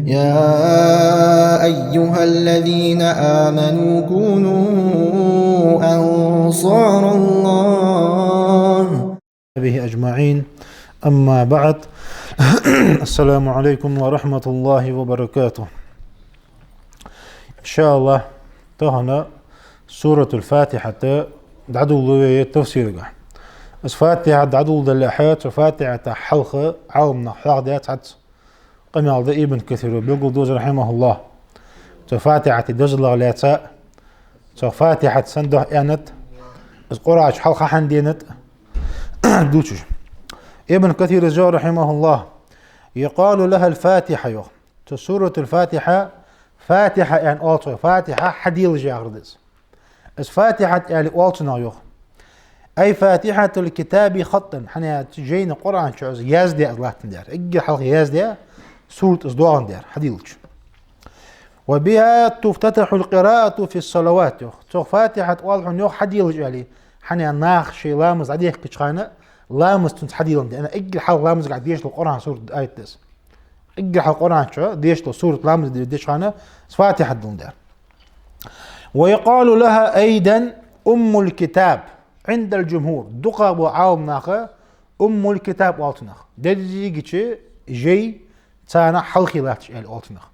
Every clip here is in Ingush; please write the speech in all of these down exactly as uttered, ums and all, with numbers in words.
يا أيها الذين آمنوا كونوا أنصار الله. به أجمعين. أما بعد. السلام عليكم ورحمة الله وبركاته. إن شاء الله, тахан Суратуль-Фатихьат дӀадоладу вай тафсирагахь. Из Фатихьат дӀадоладалехьа, цу Фатихьата хьалха Ӏаламнаха хьоахадаь цхьацца къамаьл да Ибн Касира, белгалдоз, рахьимахуллахӀ. Цу Фатихьата дозалагӀа лаьца, цу Фатихьат сенна духьа аьннад, из Къуръан чу хьалха хьан денад, дувцаш. Ибн Касира йоах, рахьимахуллахӀ: يقال لها الفاتحة, йоах. Цу Суратуль-Фатихьа Фатихьа аьнна оал цох, Фатихьа хьаделаш яхар да из. Из Фатихьат аьле оал цунах, йоах. أي فاتحة الكتاب خطا, хӀана аьлча жайна Къуръан чу из яздаь из латтандаь, эггара хьалха яздаь сурат из доагӀандаь, хьаделча. وبها تفتتح القراءة في الصلوات, йоах. Цох Фатихьат оал хьона, йоах, хьаделаш аьле, хӀана аьлча наха шоай ламаз дӀадехкача хана ламаз цунца хьаделандаь, эггара хьалха ламазагахь дешаш дола Къуръан сурат, аят да из. Эггара хьалха Къуръан чу дешаш дола сурат ламаз де-, деча хана из Фатихьат доландаь. ويقال لها أيضا أم الكتاب عند الجمهور. ДукхагӀбола Ӏаламнаха Уммуль-Китаб оал цунах. Дерригача жай царна хьалхе латташ аьле оал цунах.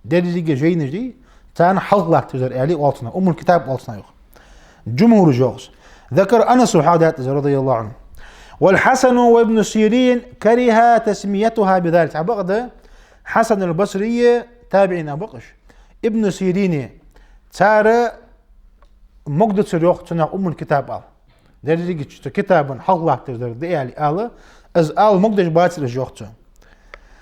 Деррига жайнаш дий, царна хьалха латташ дар аьле оал цунах. Уммуль-Китаб оал цунах, йоах. Джумхура йоах из. ذكر أنس, хьоахадаьд из, رضي الله عنه. والحسن وابن سيرين كره تسميتها بذلك. Цхьабакъда Хьасан аль-Басрий, табиӀинех ба-кх уж, Ибн Сирини, цар могадацар, йоах, цунах Уммуль-Китаб ала. Дерригача цу китабан хьалха латташ дар да аьле ала, из ала могадеш бацар уж, йоах, цо.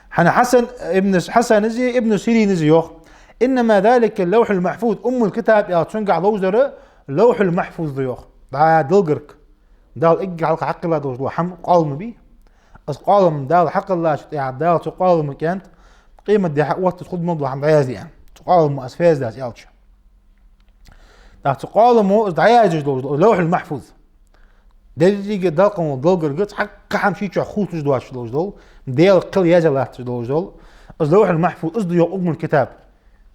ХӀана Хьасан ибн, Хьасан из а, Ибн Сирин из а йоах: إنما ذلك اللوح المحفوظ. Уммуль-Китаб аьлча цунгахь ловш дар Лавхьуль-Махьфуз да, йоах. ДӀа долгарг. Дала эггара хьалха хьакхелла долаш дола хӀама къоалам бий. Из къоалам Дала хьакхеллачул тӀехьагӀа Дала цу къоаламага аьннад, къематдийнахьа отташ хургдола хӀама дӀаязде аьнна. Цу къоаламо из фу яздаьд аьлча. ТӀаккха цу къоаламо из дӀаяздеш долаш дола Лавхьуль-Махьфуз. Деррига Далла къамал долгарга цхьаккха хӀама ший чу хувцаш доацаш долаш дола, Даьла кхел язъяь латташ долаш дола, из Лавхьуль-Махьфуз, из да, йоах, Уммуль-Китаб.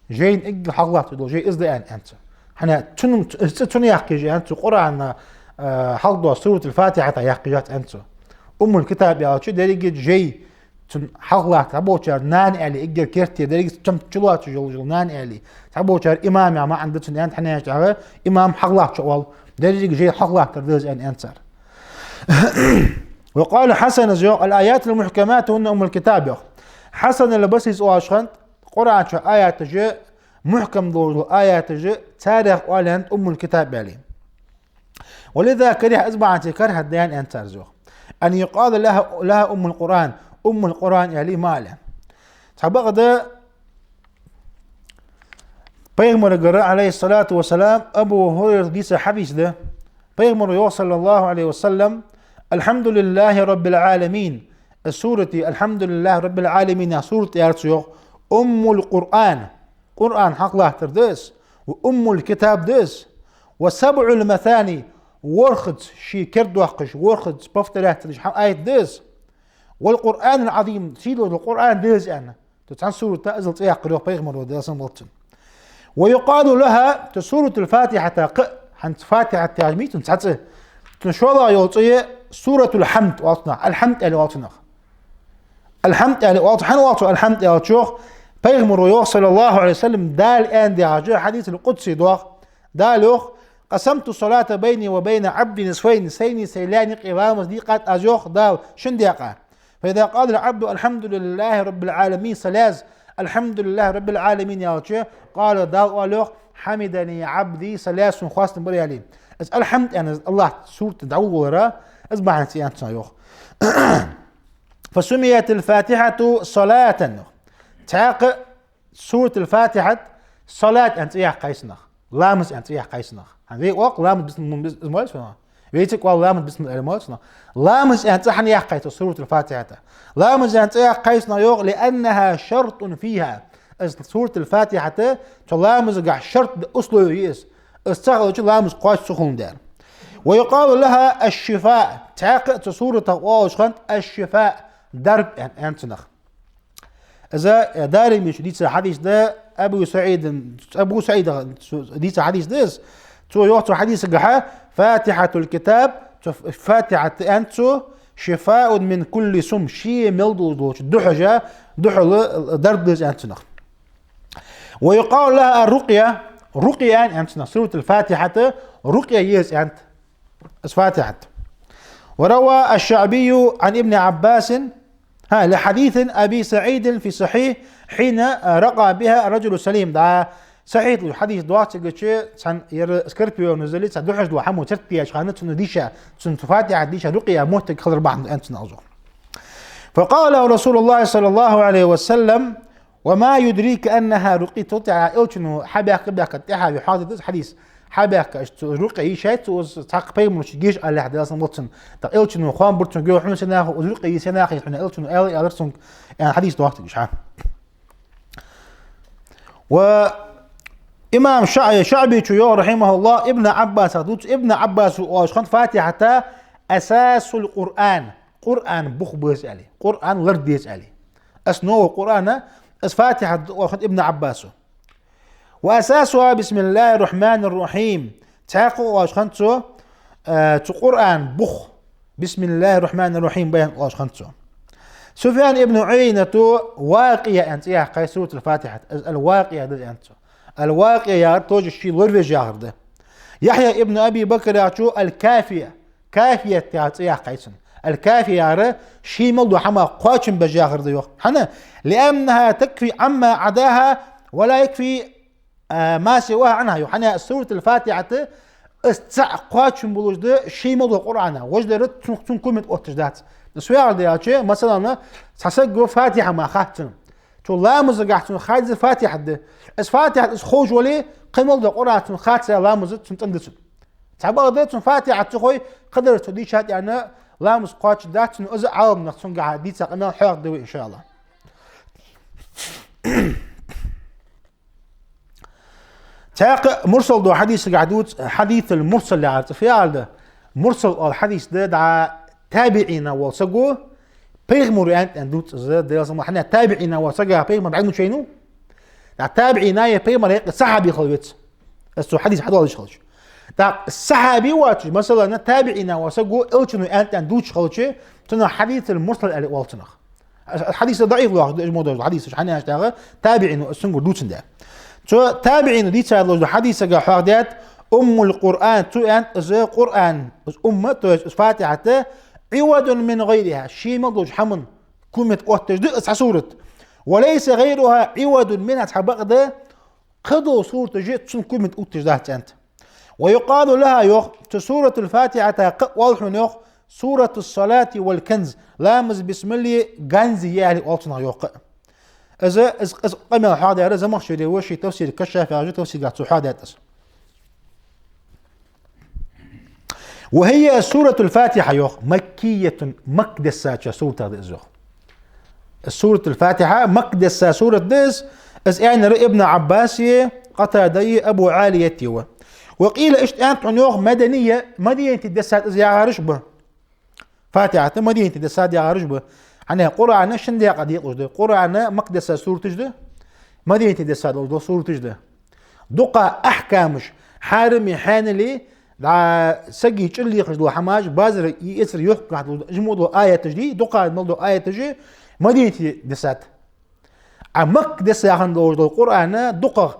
Жайна эггара хьалха латташ дола жай из да аьнна, аьннад цо. ХӀана аьлча цунна, из цу-, цунна яккха еза аьннад цо, Къуръана, а, хьалха доагӀача Суратуль-Фатихьата яккха езац аьннад цо. Уммуль-Китаб аьлча деррига жай цунна хьалха латта, цхьаболчар нана аьле, эггара керттера, деррига цунна чулоацаш йолаш йола нана аьле. Цхьаболчар имам яха маӀан да цун аьннад, хӀана аьлча имам хьалха латтачох оал, деррига жай хьалха латтар да из аьнна, аьннад цар. وقال حسن, из йоах: الآيات المحكمات هن أم الكتاب, йоах. Хьасан аль-Басрис оалаш хиннад, Къуръан чу аяташ, мухькам долаш дола аяташ, царех оал аьннад Уммуль-Китаб аьле. ولذا كره, из бахьанца карахӀат да аьнна, аьннад цар, из йоах. أن يقال لها, لها أم القرآن, Уммуль-Къуръан аьле ма ала. Цхьабакъда Пайхамарагара, عليه الصلاة والسلام, Абу ХӀурайрас дийца хьадис да. Пайхамаро йоах, صلى الله عليه وسلم: الحمد لله رب العالمين. Из сурат, الحمد لله رب العالمين яха сурат, яр цо, йоах, أم القرآن, Къуръан хьалха латтар да из, وأم الكتاب да из, وسبع المثاني, ворхӀазза ше кердадоаккхаш, ворхӀазза повторять деш хӀама аят да из, والقرآن العظيم, сийдолаш дола Къуръан да из аьнна. Цу цхьан сурата иззал цӀи яьккхар, йоах, Пайхамаро, Даьла салам хилда цунна. ويقال لها, цу Суратуль-Фатихьата кхы а, хӀанз Фатихьат яхаш мича цхьа цӀи, цун шоллагӀа йола цӀи Суратуль-Хьамд оал цунах, Аль-Хьамд аьле оал цунах. Аль-Хьамд аьле оал цунах. ХӀана оал цунах Аль-Хьамд аьлча, йоах, Пайхамаро йоах, صلى الله عليه وسلم, Дала аьннад яхаш хьадисуль-къудси доагӀа. Дала йоах: قسمت الصلاة بيني وبين عبدي نصفين, сайнеи сай лаьнеи юкъе ламаз дийкъад аз, йоах, Дала шин даькъа. فإذا قال العبد الحمد لله رب العالمين, са лаьза الحمد لله رب العالمين аьлча, قال, Дала оал, йоах: حمدني عبدي, са лаьза сона хоастам бир аьле. Из Аль-Хьамд аьнна, из Аллахь сурат дӀаволавалар, из бахьанца аьннад цо, йоах. فسميت الفاتحة صلاة. Цхьаькха Суратуль-Фатихьат салат аьнна цӀи яьккхай цунах. Ламаз аьнна цӀи яьккхай цунах. ХӀана, вай оал-кх ламаз, бисмилла, бис-, из ма аьлий цунах. Вай цига оал ламаз, бисмилла аьнна ма аьлий цунах. Ламаз аьнна цӀи хӀана яьккхай цо Суратуль-Фатихьата? Ламаз аьнна цӀи яьккхай цунах, йоах, لأنها شرط فيها. Из Суратуль-Фатихьат цу ламазагахь шарт да, условие я из. Из ца хилча ламаз кхоачаш ца хул дера. ويقال لها الشفاء. Цхьаькха а цу суратах оалаш хиннад الشفاء, дарба аьнна, аьннад цунах. Из, э, Даримечо дийца хьадис да, Абу СаӀида, Абу СаӀида дийца хьадис да из. Цо йоах цу хьадисагахьа: «فاتحة الكتاب», цу Фатихьат аьннад цо, «شفاء من كل سم», ше мел долча духьажа, духьала дарба да из аьннад цунах. «ويقال لها الرقية», рукъя аьннад цунах, Суратул Фатихьата рукъя я из аьннад. Из Фатихьат. «وروى الشعبي عن ابن عباس، ها، لحديث أبي سعيد في الصحيح حين رقى بها رجل سليم». Да, сахьихь долча хьадиса доацагахьа, цхьан ер скорпионазали, цхьа духьаждола хӀамо царт даьча хана цунна дийша, цунна Фатихьат дийша рукъя моттиг хилар бахьан да аьннад цунах из. «فقال له رسول الله صلى الله عليه وسلم: وما يدريك أنها رقية؟» Цул тӀехьа Элчано хьабаьхка-баьхка тӀехьа ве хьадис да из хьадис. Хьабаьхка, аша цу рукъя йийшай цо, из цхьаккха пайхамарашка геша алехь Даьла салам хилда цунна. ТӀаккха Элчано хоам бир цунга, хьона сенах из рукъя я, сенах я хьона, Элчано аьлар, аьлар цунга, аьнна хьадис доахк уж хьа. Ва имам Ша-, ШаӀбечо йоах, рахьимахӀуллахӀ, Ибн Ӏаббасах дувц, Ибн Ӏаббаса оалаш хиннад Фатихьата أساس القرآن, Къуръан бух ба из аьле, Къуръан лар да из аьле. Основа Къуръана из Фатихьат да оалаш хиннад Ибн Ӏаббаса. «وأساسها بسم الله الرحمن الرحيم». Цхьаькха оалаш хиннад цо, э, цу Къуръан бух, «بسم الله الرحمن الرحيم» ба аьнна оалаш хиннад цо. Суфьян ибн Ӏуйайната «Вакъия» аьнна цӀи яьккхай Суратул Фатихьата. Из «Аль-Вакъия» да аьннад цо. «Аль-Вакъия» яхар тоже ше лоравеш яхар да. Яхья ибн Аби Бакр яхачо «Аль-Кафия», «Кафият» яха цӀи яьккхай цун. «Аль-Кафия» яхар ше мел дола хӀама кхоачам беш яхар да йоах. ХӀана? «لأنها تكفي عما عداها ولا يكفي, а, ما سواها عنها» йоах. ХӀана аьлча Суратул Фатихьата из цаӀ кхоачам болаш да ше мел дола Къуръана. Вож дар цун, цун куметта отташ дац. Из фу яхар да аьлча, масала, цхьа саго Фатихьа мара хац цунна. Цу ламазагахьа цунна хадиза Фатихьат да. Из Фатихьат из ховш вале, кхы мел дола Къуръан цунна хац, ламаз цун цӀена да цун. Цхьабакъда цун Фатихьат ца хой, кхыдар цо дийшад аьнна, ламаз кхоачаш дац цун, из Ӏаламнаха цунгахьа дийца къамаьл хьоахаду вай, иншааллахӀ. Цхьаькха мурсал дола хьадисагахьа дувц, хьадисул мурсал яхар цӀи фу яхар да. Мурсал оал хьадис да, дӀа табиӀина вола саго, пайхамара аьннад аьнна дувц из, Даьла салам хилда цунна, хӀана аьлча табиӀина вола саг пайхамар дӀа мича вайнав? ДӀа табиӀина е пайхамара юкъе сахьаби хила веза. Из цу хьадиса хьадоаладеш хилча. ТӀаккха сахьаби воацаш, масала, табиӀина вола саго Элчано аьннад аьнна дувцаш хилча, цунах хьадисул мурсал аьле оал цунах. Хьадис даӀиф лоархӀаш да, из мо дола хьадисаш, хӀана аьлча тӀаккха табиӀино из цунгара дувцаш да. Цу табиӀино дийца долаш дола хьадисагахьа хьоахадаьд: «أم القرآن», цо аьннад, из Къуръан, из умма, то есть из Фатихьат, «عوض من غيرها», ше мел долча хӀаман куметта отташ да из цхьа сурат. «وليس غيرها عوض منها», цхьабакъда кхыдола сураташ цун куметта отташ дац аьннад. «ويقال لها», йоах, цу Суратул Фатихьата кхы а оал хьона, йоах, «سورة الصلاة والكنز», ламаз, бисмилла, ганз я аьле оал цунах, йоах, кхы а. Из, из, из къамаьл хьоахадаьр Замахшари ва, ший тафсир Кашшаф яхача тафсирагахьа цо хьоахадаьд из. «وهي سورة الفاتحة», йоах, «مكية», Макка дессача суратех да из, йоах. Суратул Фатихьа Макка десса сурат да из, из аьннар Ибн Ӏаббаса, Къатадайи, Абу Ӏалияти ва. «وقيل», иштта аьннад хьона, йоах, «مدنية», Мадинате дессад из яхараш ба. Фатихьат Мадинате дессад яхараш ба. ХӀана аьлча Къуръан шин даькъа декъалуш да. Къуръан Макка десса сураташ да, Мадинате десса долаш дола сураташ да. Дукха ахькамаш, хьарами, хьаьнали, дӀа сага чӀир лехаш дола хӀамаш, базар и эцар йохкахь долаш, жимо дола аяташ дий, дукха мел дола аяташ Мадинате десад. А Макка десса хинна долаш дола Къуръан дукхагӀа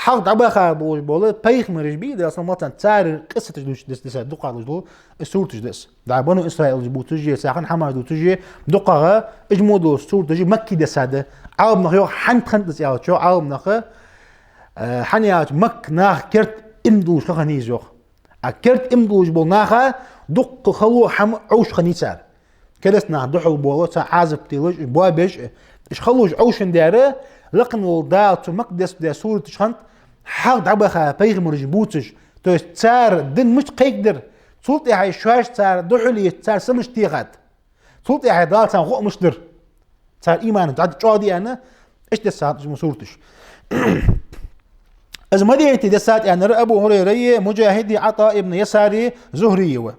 хьалха дӀабаха болаш бола пайхамараш бий, Даьла салам хилда царна, цар къиссаташ дувцаш дес-, десад, дукха долаш дола сураташ да из. ДӀа Бану Исраилаш бувцаш а, цар хинна хӀамаш дувцаш а, дукхагӀа жимо дола сураташ Макке дессад. Ӏаламнаха йоах, хӀана хиннад из аьлча, Ӏаламнаха, э, хӀана аьлча Макка наха керда иман дуллаш ха хиннай из, йоах. А керда иман дуллаш бола наха дукха хало, хӀама Ӏовшаш хиннай цар. Кераста наха духьал бола, цар Ӏазап телаш, уж боабеш, уж халош Ӏовшандаь, лакхавола Дала цу Макка дессача сураташка хьалха дӀабаха пайхамараш бувцаш, то есть цар дин мишта кхайкадар, цул тӀехьагӀа шоаш цар духьал еш, цар са мишта техад. Цул тӀехьагӀа Дала царна гӀо мишта дар. Цар иман дӀа чӀоагӀа дий аьнна, иштта дессад уж мо сураташ. Из Мадинате дессад аьннар Абу ХӀурайрайи, Муджахиди, ӀатӀа ибн Ясари, Зухрийи ва.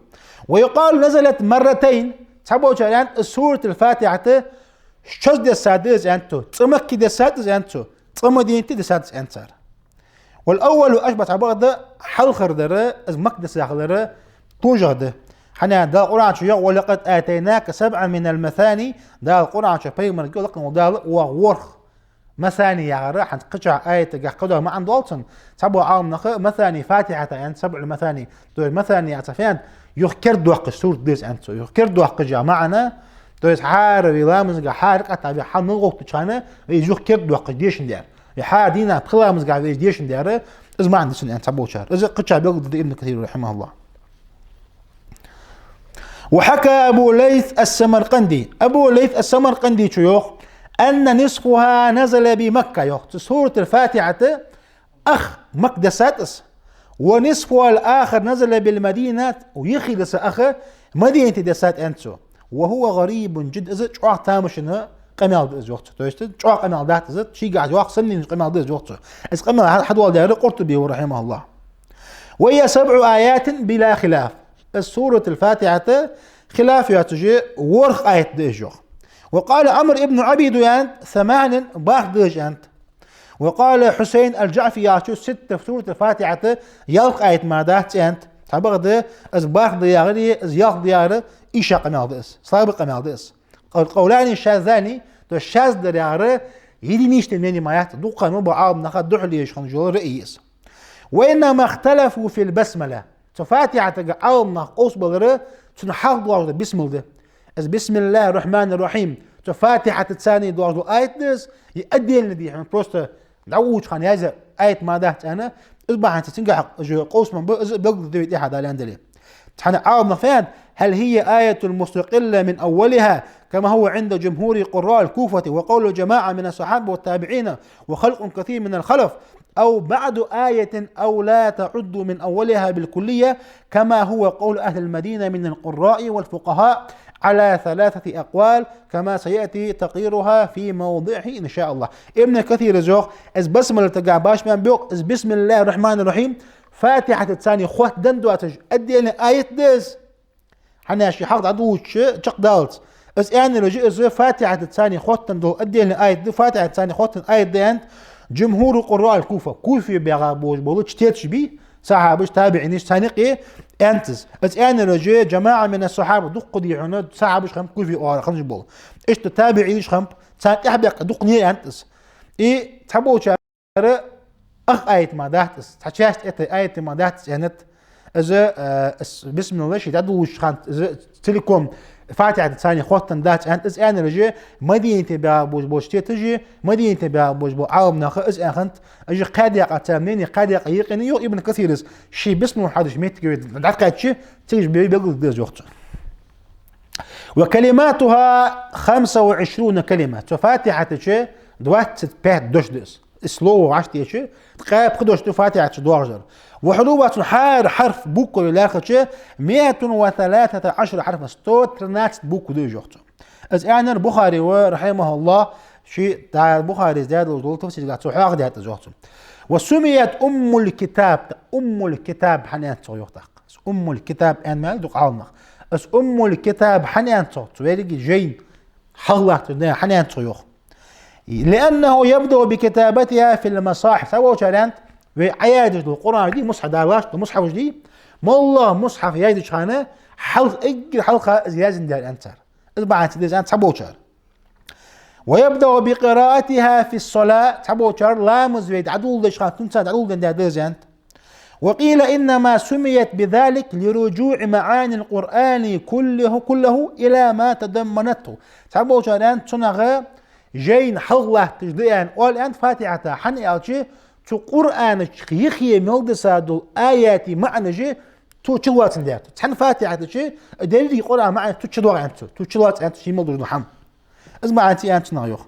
«ويقال نزلت مرتين», цхьаболчар аьннад, из Суратул Фатихьат Шозза дессад из, аьннад цо, цкъа Макка дессад из, аьннад цо, цкъа Мадинате дессад из, аьннад цар. والأول أشبه, цхьабакъда хьалхара дар, из Макка десса хилар тешаш да. ХӀана аьлча Дала Къуръан чу йоах: «ولقد آتيناك سبعا من المثاني», Дала Къуръан чу пайхамарга лакха волча Дала оаха ворхӀ, مثاني яхар, хӀанз кхыча аятагахь кхыдола маӀан долаш да, цхьаболча Ӏаламнаха مثاني فاتحة аьннад, سبع المثاني. То есть مثاني яхар цхьа фу аьннад, юха кердадоаккхаш сурат да из, аьннад цо. Юха кердадоаккхаш яха маӀан, то есть хӀара вай ламазагахь, хӀара ракаӀатагахь вай хьал мел гӀовттача хана, вай из юха кердадоаккхаш дешаш дар. Вай хӀара дийнахьа пхи ламазагахь вай из дешаш дар, из маӀан да цун, аьннад цхьаболчар. Из кхыча белгалдаьд Ибн Касира, رحمه الله. وحكى أبو ليث السمرقندي, Абу Лайс ас-Самаркъандечо йоах, أن نصفها نزل بمكة, йоах, цу سورة الفاتحة ах Макка дессад из, ونصفها الآخر نزل بالمدينة, юхедисса ах Мадинате дессад, аьннад цо. وهو غريب جدا, из чӀоагӀа тамашийна къамаьл да из, йоах цо. То есть чӀоагӀа къамаьл дац из, шийгахь йоах санна къамаьл да из, йоах цо. Из къамаьл хьа-, хьадоаладаьр Къуртуби ва, رحمه الله. وهي سبع آيات بلا خلاف. Из سورة الفاتحة хилаф йоацаш ворхӀ аят да из, йоах. وقال عمرو بن عبيد, аьннад, ثمان, бархӀ да из, аьннад. وقال حسين الجعفي яхачо, ستة, سورة الفاتحة ялх аят мара дац, аьннад. Цхьабакъда из бархӀ да яхари, из ялх да яхари ийша къамаьл да из, слаба къамаьл да из. قولان شاذان, то есть шазз дар яхар единичное мнение мара яц, дукха ма ба Ӏаламнаха духьале еш хинна йола раъй я из. وإنما اختلفوا في البسملة. Цу Фатихьатага Ӏаламнах къовсабалар, цун хьалха доагӀаш да бисмилла да. Из بسم الله الرحمن الرحيم цу Фатихьатаца цхьана доагӀаш дола аят да из, е отдельно дий хьона, просто дӀаводача хана яздаь аят мара дац аьнна, из бахьанца цунгахь уж къовсам ба, из белгалдаьд вай тӀехьа, Дала аьннадале. Цхьана Ӏаламнаха фу аьннад: هل هي آية مستقلة من أولها كما هو عند جمهور قراء الكوفة وقول جماعة من الصحابة والتابعين وخلق كثير من الخلف، أو بعض آية أو لا تعد من أولها بالكلية كما هو قول أهل المدينة من القراء والفقهاء على ثلاثة أقوال كما سيأتي تقريرها في موضعه إن شاء الله. Ибн Касира йоах, из басмала тӀа башха ман бох, из بسم الله الرحمن الرحيم Фатихьатаца цхьана хоттаденна доацаш отдельный аят да из. ХӀана аьлча ше хьалха дӀадувцаш чакхдаллалца. Из аьннар же, из Фатихьатаца цхьана хоттаденна дола отдельный аят да, Фатихьатаца цхьана хоттаденна аят да аьннад جمهور قراء الكوفة. Куфе баьгӀа болаш бола чтецаш бий, сахьабаш, табиӀинаш, царна юкъе аьннад из. Из аьннар же جماعة من الصحابة, дукха дий хьона сахьабаш хиннаб Куфе оагӀорахьа хиннаш бола. Иштта табиӀинаш хиннаб, царна тӀехьа баьккха дукха наха аьннад из. И цхьаболчар ах аят мара дац из, цхьа часть этой аята мара дац из аьннад. Из, э, из бисмилла ше дӀадувцача хана, из целиком Фатихьатаца цхьана хоттаденна дац аьннад. Из аьннар же Мадинате баьгӀа болаш бола чтецаш, Мадинате баьгӀа болаш бола Ӏаламнах из аьннад. Уж кхаь даькъа, цар мнение кхаь даькъа юкъе я, йоах Ибн Касира. Ше бисмилла хьадеш моттиг вай дӀакхаьчача, цига уж бе-, белгалдаьд из, йоах цо. وكلماتها خمس وعشرون كلمة. Цу Фатихьата чу двадцать пять дош да из. Из слово вӀашагӀтеча, ткъаь пхи дош да Фатихьата чу доагӀаш дар. وحروفها, цун хӀара хьарф, буква лаьрхӀача, مائة وثلاثة عشر حرفا, сто тринадцать буква да уж, йоах цо. Из аьннар Бухари ва, رحمه الله, ший, да, Бухарис даь долаш дола тафсирагахь цо хьоахадаьд из, йоах цо. وسميت أم الكتاب, Уммул-Китаб хӀана аьннад цох, йоах тӀаккха. Уммул-Китаб аьнна мел дукха Ӏаламнах. Из Уммул-Китаб хӀана аьннад цох, цу вайригий жайна хьалха латташ да хӀана аьннад цох, йоах. لأنه يبدأ بكتابتها في المصاحف. Цхьаболчар аьннад, вай Ӏояздеш дола Къуръан дий, мусхьаф, Дала латташ дола мусхьафаш дий, моллагӀа мусхьаф яздеча хана хьалха, эггара хьалха из яздаьд аьннад цар. Из бахьанца да из аьннад цхьаболчар. ويبدأ بقراءتها في الصلاة, цхьаболчар ламаз вай дӀадоладеча хана цунца дӀадоладенна да из аьннад. وقيل إنما سميت بذلك لرجوع معاني القرآن كله، كله إلى ما تضمنته. Цхьаболчар аьннад, цунах жайна хьалха латташ да аьнна оал аьннад Фатихьата, хӀана аьлча цу Къуръана чу юхе мел дисса дола аятий маӀанаш цо чулоацандаь да. Цхьан Фатихьата чу деррига Къуръана маӀанаш цо чудоагӀа аьннад цо, цо чулоац аьннад цо ше мел дувцаш дола хӀама. Из маӀан ца аьннад цунах, йоах.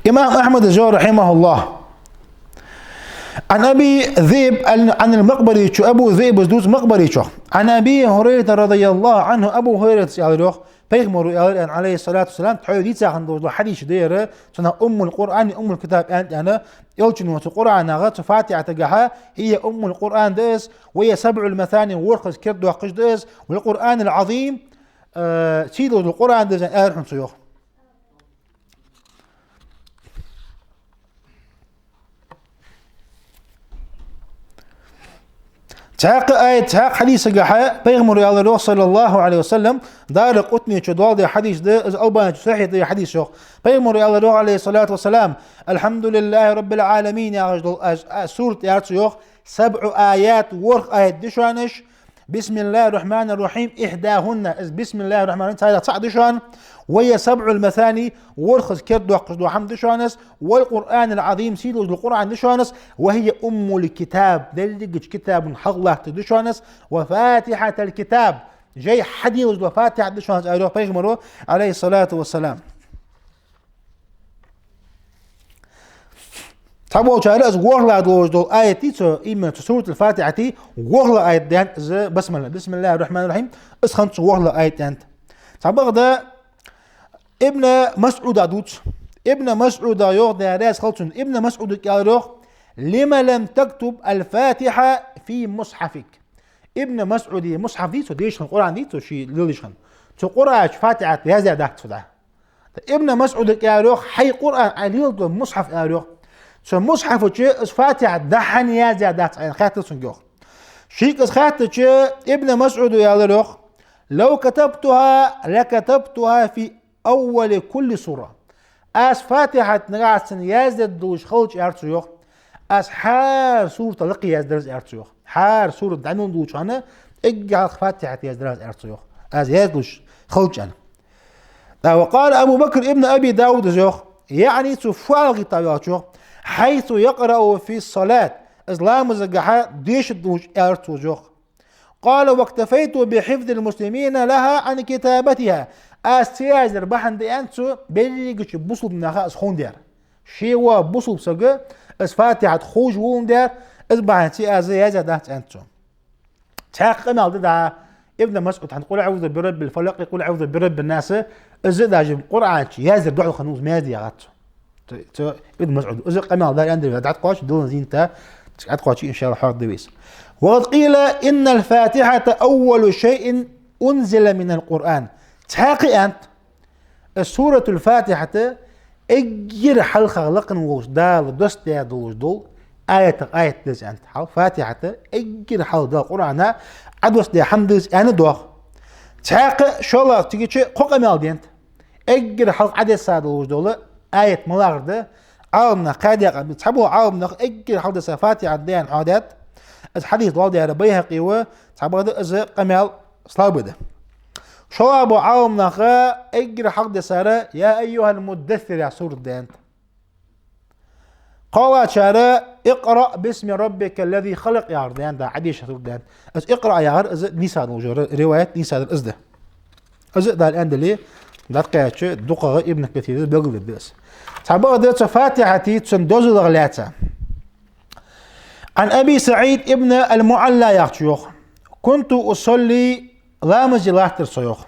Имам Ахьмада йоах, رحمه الله: عن أبي ذئب عن المقبري, цу Абу Зиъбас дувц Макъбаречох. عن أبي هريرة رضي الله عنه, Абу Хурайрас аьлар, йоах, Пайхамара аьлар, аьнна, Ӏалайхи ссалату вассалам, тхьовра дийца хинна долаш дола хьадисаш да ер, цунах Уммул Къуръан, Уммул Китаб аьнна, аьнна, Элчано цу Къуръанах, цу Фатихьатагахьа, хӀия Уммул Къуръан да из, ва хӀия сабӀул масани, ворхӀазза керда доаккхаш да из, вал Къуръанул Ӏазим, э, сий долаш дола Къуръан да из, аьнна, аьлар хьона цо, йоах. Цхьаькха аят, цхьаькха хьадисагахьа Пайхамара аьлар, йоах, саллаллахӀу Ӏалайхи ва саллам, Даракъутнечо доаладаь хьадис да, из Албанечо сахьихь даь хьадис, йоах. Пайхамара аьлар, йоах, Ӏалайхи ссалату вассалам: «الحمد لله رب العالمين», яхаш дола аз, аз сурат, аьлар цо, йоах, «سبع آيات», ворхӀ аят да шоана уж, «بسم الله الرحمن الرحيم», «إحداهن», из «بسم الله الرحمن الرحيم», царех цаӀ да шоана, «وهي سبع المثاني», ворхӀазза керда доаккхаш дола хӀама да шоана из, «والقرآن العظيم», сий долаш дола Къуръан да шоана из, «وهي أم الكتاب», деррига китаба хьалха латташ да шоана из, «وفاتحة الكتاب», жай хьаделаш дола Фатихьат да шоана из, аьлар, йоах, Пайхамара, Ӏалайхи ссалату вассалам. Цхьаболчар из ворхӀлагӀа долаш дола аят да цо, именно цу Суратул-Фатихьата ворхӀлагӀа аят да аьннад из, басмала, «بسم الله الرحمن الرحيم», из хиннад цу ворхӀлагӀа аят аьннад. Цхьабакъда Ибн МасӀуда дувц. Ибн МасӀуда, йоах, Даьла раьза хилва цунна, Ибн МасӀудага аьлар, йоах: «لم لم تكتب الفاتحة في مصحفك». Ибн МасӀуда мусхьаф да цо, дешаш хинна Къуръан да цо, ше леладеш хинна. Цу Къуръан чу Фатихьат яздаь дац цо дӀа. Ибн МасӀудага аьлар, йоах, хьай Къуръан Ӏа леладу мусхьаф, аьлар, йоах, цу мусхьафа чу из Фатихьат дӀа хӀана яздаь дац Ӏа, аьнна, хаьттар цунга, йоах. Шийга из хаьттача, Ибн МасӀуда аьлар, йоах: «لو كتبتها لكتبتها في أول كل سورة». Аз Фатихьат нагахьа санна яздеш долаш хилча, аьлар цо, йоах, аз хӀара сурата лакхе яздир аз, аьлар цо, йоах. ХӀара сурат дӀа мел долча хана эггара хьалха Фатихьат яздир аз, аьлар цо, йоах, аз яздеш долаш хилча, аьнна. ТӀаккха وقال أبو بكر ابن أبي داود, из, йоах, яӀни цо фу аьлча хетав аьлча, йоах, «حيث يقرأ في الصلاة», из ламазагахьа дешаш долаш, аьлар цо, йоах. قال: «واكتفيت بحفظ المسلمين لها عن كتابتها». Аз ца яздара бахьан да, аьннад цо, берригача бусалба наха из ховндаь. Ше вола бусалба саг из Фатихьат ховш воландаь, из бахьанца аз яздаь дац, аьннад цо. Цхьаькха къамаьл да дӀа Ибн МасӀуда хьан: «قل أعوذ برب الفلق», «قل أعوذ برب الناس», из даже Къуръан чу яздаьр духьал хиннав из, маьждиге яхац цо. Цо, цо Ибн МасӀуда из къамаьл дар аьнна да, дӀатӀакхоач, дилан зийнта, дӀатӀакхоаче, иншаАллахӀ, хьоахаду вай из. «وقد قيل إن الفاتحة أول شيء أنزل من القرآن». Цхьаькха аьннад, из Суратул-Фатихьат эггара хьалха лакха волаш Дала доссадаь долаш дола аятех аят да из, аьннад. Хьал, Фатихьат эггара хьалха Дала Къуръана Ӏодоссадаь хӀама да из, аьннад, йоах. Цхьаькха, шоллагӀа, цигача кхо къамаьл да, аьннад. Эггара хьалха Ӏодесса долаш дола аят малагӀа да, Ӏаламнаха кхаь даькъа ба. Цхьабола Ӏаламнаха эггара хьалха десса Фатихьат да аьнна хьоахадаьд, из хьадис доаладаьр БайхӀакъи ва, цхьабакъда из къамаьл слабый да. ШоллагӀа бола Ӏаламнаха эггара хьалха дессар «يا أيها المدثر» яха сурат да аьннад. КхоалагӀчар «اقرأ باسم ربك الذي خلق» яхар да аьннад, Ӏодеша сурат да аьннад. Из «اقرأ» яхар, из нийса долаш йола риваят, нийса дар из да. Из а Дала аьннадале, дӀатӀакхаьчача, дукхагӀа Ибн Касира белгалдергда из. Цхьабакъда цу Фатихьата цун дозалах лаьца. عن أبي سعيد ابن المعلى яхачо йоах: «كنت أصلي», ламазе латтар со, йоах.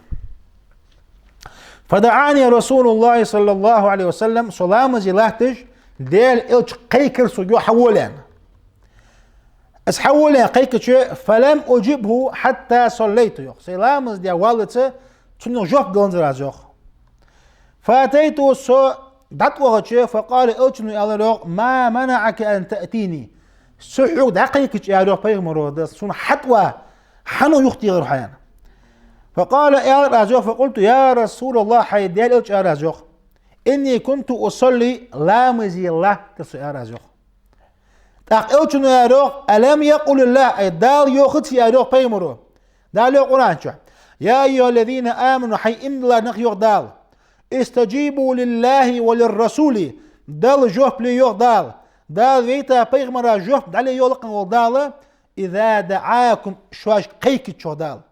«فدعاني رسول الله صلى الله عليه وسلم», со ламазе латташ, Даьла Элча кхайкар сога, йоах, хьавола аьнна. Аз хьавола аьнна кхайкача, «فلم أجبه حتى صليت», йоах. Сай ламаз даь валлалца цунна жоп даланзар аз, йоах. «فأتيته», со дӀатӀавахача, «فقال», Элчано аьлар, йоах: «ما منعك أن تأتيني». Со хьога дӀакхайкача, аьлар, йоах, Пайхамара, да, сона хьатӀава хьан юхатехар хьо, аьнна. «فقال», аьлар аз, йоах, «فقلت: يا رسول الله», хьай Даьла Элча, аьлар аз, йоах. «إني كنت أصلي», ламазе латтар со, аьлар аз, йоах. ТӀаккха Элчано аьлар, йоах: «ألم يقل الله», ай, Дала йоахаций, аьлар, йоах, Пайхамара. Дала йоах Къуръан чу: «يا أيها الذين آمنوا», хӀай иман диллараш, йоах Дала. «استجيبوا لله وللرسول», Далла жоп ле, йоах Дала. Дала вайта Пайхамара жоп дӀале, йоах лакхе вола Дала, «إذا دعاكم», шоаш кхайкача, йоах Дала.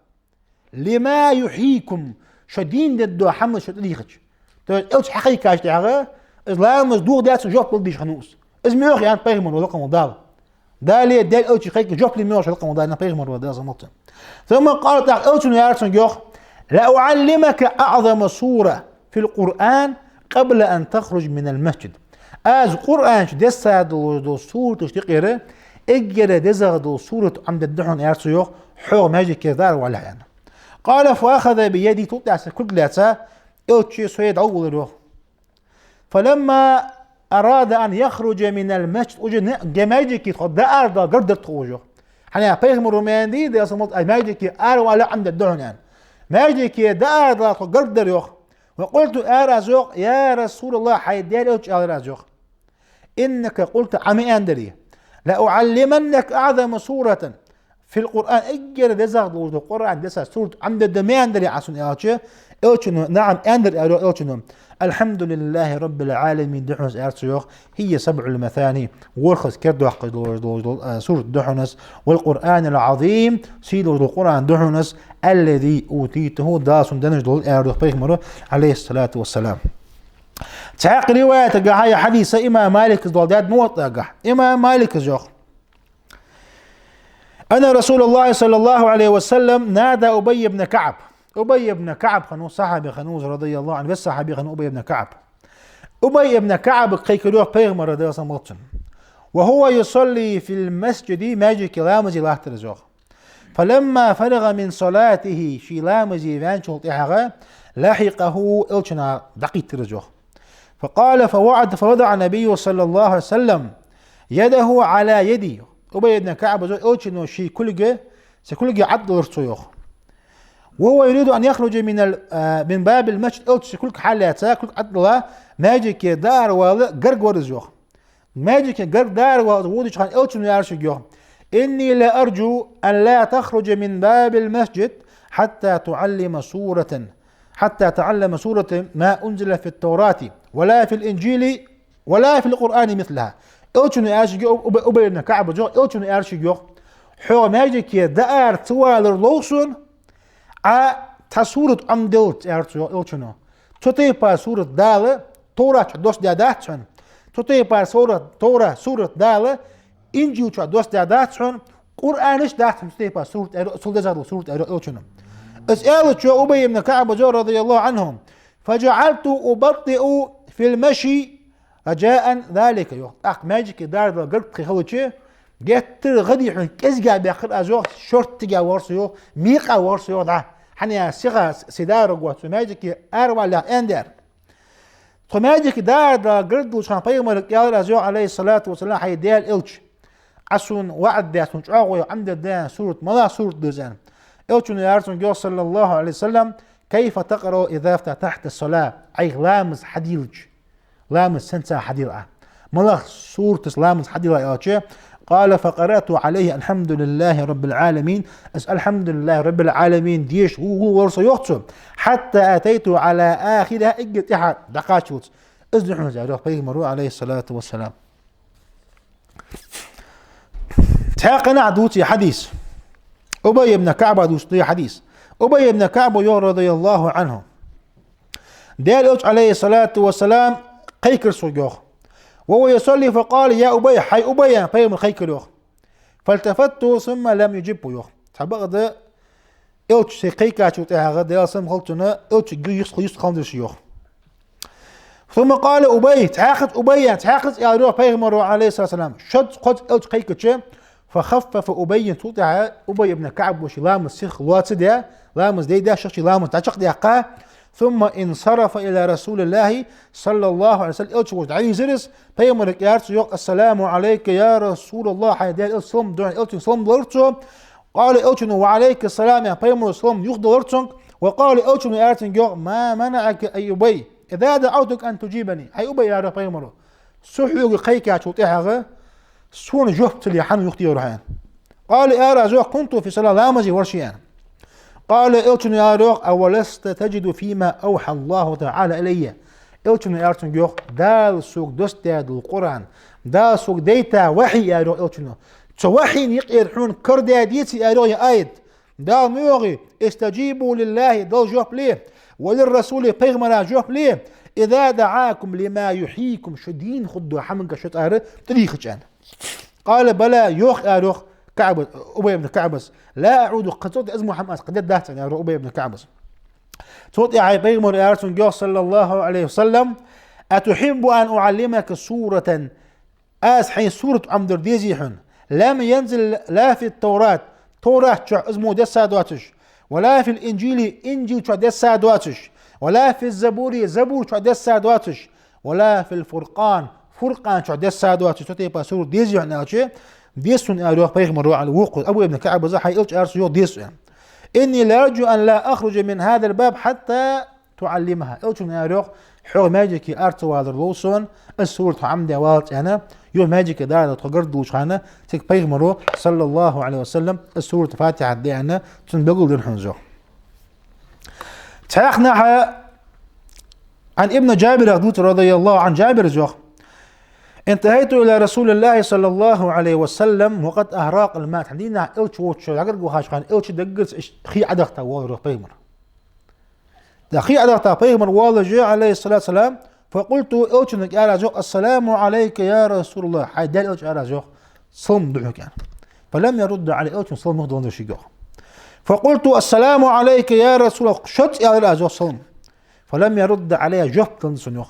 «لما يحييكم», шо дийна дергдола хӀама шо тӀадийхача. То есть Элча хьакхайкача тӀехьагӀа, из ламаз дохадаьд, цунна жоп лургдолаш хиннав из. Из ма йоахий, аьннад Пайхамара, лакхе вола Дала. Дала, Даьла Элча кхайкача жоп ле ма йоахий шо, лакхе вола Дала, аьннад Пайхамара, Даьла салам хилда цунна. «ثم قال», тӀаккха Элчано аьлар цунга, йоах: لأعلمك أعظم سورة في القرآن قبل أن تخرج من المسجد. Аз Къуръан чу дессадолаш дола сураташта юкъера эггара дезагӀа дола сурат Ӏомадергда хьона, аьлар цо, йоах, хьо маьждиге дӀааравалалехь, аьнна. قال فأخذ بيدي, цул тӀехьагӀа са кулг лаьца, Элча со дӀаволавир, йоах. فلما أراد أن يخرج من المسجد, уже не-, ге маьждиге тхо дӀаарадала гаргадир тхо уже, йоах. ХӀана аьлча пайхамара ма аьннадий, Даьла салам хилда цунна, аз маьждиге аравалалехь Ӏомадергда хьона, аьнна. Маьждиге дӀаарадала тхо гаргадир, йоах. وقلت, аьлар аз, йоах, يا رسول الله, хьай Даьла Элча, аьлар аз, йоах. إنك قلت, Ӏа ма аьннадарий, لأعلمنك أعظم سورة في القرآن, эггара дезагӀа долаш дола Къуръан чу дессача сурат Ӏомадергда ма аьннадарий Ӏа сона, аьлча, Элчано, نعم, аьннадар, аьлар, йоах, Элчано. الحمد لله رب العالمين да хьона из, аьлар цо, йоах, هي سبع المثاني, ворхӀазза кердадоаккхаш долаш дола, а, сурат да хьона из, والقرآن العظيم, сий долаш дола Къуръан да хьона из, الذي أوتيته, Дала сона денна дола, аьлар, йоах, пайхамара, عليه الصلاة والسلام. Цхьаькха риваятагахьа, е хьадиса имам Малика доаладаьд Муваттагахьа. Имам Малика йоах: أن رسول الله صلى الله عليه وسلم نادى أبي بن كعب. Убай ибн КаӀб хиннав, сахьаби хиннав из, رضي الله عنه, веза сахьаби хиннав Убай ибн КаӀб. Убай ибн КаӀбага кхайкар, йоах, пайхамара, Даьла салам хилда цунна. وهو يصلي في المسجد, маьждиге ламазе латтар из, йоах. فلما فرغ من صلاته, ший ламазе ваьнначул тӀехьагӀа, لحقه, Элчанна дӀакхийттар из, йоах. فقال فوعد، فوضع النبي صلى الله عليه وسلم يده على يدي. Убай ибн КаӀба йоах, Элчано ший кулг са кулга Ӏодиллар цо, йоах. وهو يريد أن يخرج من ال-، آ، من باب المسجد, Элча ший кулг хьаллаьца, кулг Ӏодилла, маьждиге дӀааравала гаргавар из, йоах. Маьждиге гарга дӀааравала из водача хана Элчано аьлар шийга, йоах: إني لأرجو أن لا تخرج من باب المسجد حتى تعلم سورة، حتى تعلم سورة ما أنزل في التوراة ولا في الإنجيل ولا في القرآن مثلها. Элчано аьлар шийга, Уб-, Убай ибн КаӀба йоах, Элчано аьлар шийга, йоах: хьо маьждиге дӀаара ца валар лов сона, Ӏа цхьа сурат Ӏомаделлалца, аьлар цо, йоах, Элчано. Цу тайпара сурат Дала Товрата чу доссадаь дац хьона. Цу тайпара сурат, Товрата сурат Дала Инжила чу доссадаь дац хьона, Къуръана чу дац хьона цу тайпара сурат, аьлар, цул дезагӀа дола сурат, аьлар Элчано. Из аьлча, йоах, Убай ибн КаӀба йоах, رضي الله عنه: فجعلت أبطئ في المشي رجاء ذلك, йоах. ТӀаккха маьждиге дӀаарадала гарга тхо хилча, геттара гӀадъяхьа кӀезига баьккхар аз, йоах, шорттига вахар со, йоах, мекъа вахар со, йоах, дӀа. ХӀана аьлча сиха, се дараг вац, со маьждиге аравалалехь, аьннадар. Тхо маьждиге дӀаарадала гаргадолча хана пайхамарга аьлар аз, йоах, عليه الصلاة والسلام: хьай Даьла Элча, Ӏа сона ваӀад даь, сона чӀоагӀо Ӏомадергда сурат, малагӀа сурат да из, аьнна. Элчано аьлар цунга, йоах, صلى الله عليه وسلم: كيف تقرأ إذا افتتحت الصلاة؟ Ӏайха ламаз хьадийлача, ламаз сенца хьадийла Ӏа? МалагӀа суратаца ламаз хьадийла Ӏа, аьлча, قال: فقرأت عليه الحمد لله رب العالمين. Аз الحمد لله رب العالمين деша гӀо-, гӀо-, вар со, йоах цо. حتى أتيت على آخرها, эггара тӀехьа дӀакхаччалца. Из да хьона из, аьлар, йоах, пайхамара, عليه الصلاة والسلام. Цхьаькханахьа дувц из хьадис. Убай ибн КаӀба дувц из хьадис. Убай ибн КаӀба йоах, رضي الله عنه: Даьла Элча, عليه الصلاة والسلام, кхайкар сога, йоах. وهو يصلي فقال: يا أبي, хьай Убай, аьнна, пайхамара кхайкар, йоах. فالتفت ثم لم يجبه, йоах. Цхьабакъда Элча сайга кхайкачул тӀехьагӀа, Даьла салам хилда цунна, Элчанга юстхал-, юстхалдир ше, йоах. ثم قال أبي, цхьаькхаза Убай, цхьаькхаза аьлар, йоах, пайхамара, عليه الصلاة والسلام. Шозза-кхозза Элча кхайкача, فخفف أبي, цул тӀехьагӀа Убай ибн КаӀба ший ламаз сиха лоацадаь, ламаз дайдаь, шийх ший ламаз дӀачакхдаьккха, ثم انصرف إلى رسول الله صلى الله عليه وسلم, Элча волча дӀавийрзар из, пайхамарга аьлар цо, йоах: السلام عليك يا رسول الله, хьай Даьла Элча, салам да хьона, Элчанга салам далар цо. قال, Элчано: وعليك السلام, аьнна, пайхамара салам юхаделар цунга. وقال, Элчано аьлар цунга, йоах: ما منعك يا أبي إذا دعوتك أن تجيبني. Хьай Убай, аьлар пайхамара, со хьога кхайкачул тӀехьагӀа сона жоп ца ле хьан юхатехар хьо, аьнна. قال, аьлар аз, йоах: كنت في الصلاة, ламазе вар ше, аьнна. قال, Элчано аьлар, йоах: أولست تجد فيما أوحى الله تعالى إلي. Элчано аьлар цунга, йоах: Дала сога доссадаь дола Къуръан, Дала сога дайта вахьи, аьлар, йоах, Элчано. Цу вахьина юкъера хьона карадаь деций, аьлар, йоах, ер аят? Дала ма йоахий: استجيبوا لله, Далла жоп ле, وللرسول, пайхамара жоп ле, إذا دعاكم لما يحييكم, шо дийна хургдолча хӀаманга шо цӀагӀара тӀадийхача, аьнна. قال: بلى, йоах, аьлар, йоах, КаӀба, Убай ибн КаӀбас. لا أعود, кхы цул тӀехьа из мо хӀама аз кхы дергдац, аьнна, аьлар Убай ибн КаӀбас. Цул тӀехьагӀа пайхамара аьлар цунга, йоах, صلى الله عليه وسلم: «أتحب أن أعلمك سورة؟ Аз хьайна сурат Ӏомадар дезий хьона? لم ينزل لا في التوراة, Товрат чу из мо дессадоацаш, ولا في الإنجيل, Инжил чу дессадоацаш, ولا في الزبور, Забур чу дессадоацаш, ولا في الفرقان, Фуркъан чу дессадоацаш цу тайпара сурат дезий хьона?» аьлча, «Деза сона», аьлар, йоах, пайхамара, аьлар, вокхо, Абу ибн КаӀба, хьай элча аьлар цо, йоах, «деза сона». «إني لأرجو أن لا أخرج من هذا الباب حتى تعلمها». Элчо аьлар, йоах, хьо маьждиге ара ца валар лов сона, из сурат хьо Ӏомаде валлалца аьнна, юха маьждиге дӀаала тхо гаргадоалача хана, цига пайхамара, صلى الله عليه وسلم, из сурат Фатихьат да аьнна, цунна белгалдир хьона из, йоах. Цхьаькханахьа عن ابن جابر, дувц, رضي الله عنه, Джабира йоах: «انتهيت إلى رسول الله صلى الله عليه وسلم وقد أهراق الماء». Цхьан дийнахьа элча воацача гарга вахача хана, элча даггара иштта хий Ӏодахийта воаллар, йоах, пайхамар. ТӀаккха хий Ӏодахийта пайхамар воаллаш, عليه الصلاة والسلام, «فقلت», элчанга аьлар аз, йоах: «السلام عليك يا رسول الله». Хьай Даьла элча, аьлар аз, йоах, салам да хьога, аьнна. «فلم يرد علي», элчано салам юха даланзар шийга, йоах. «فقلت السلام عليك يا رسول الله». Шозза аьлар аз, йоах, салам. «فلم يرد علي», жоп даланзар сона, йоах.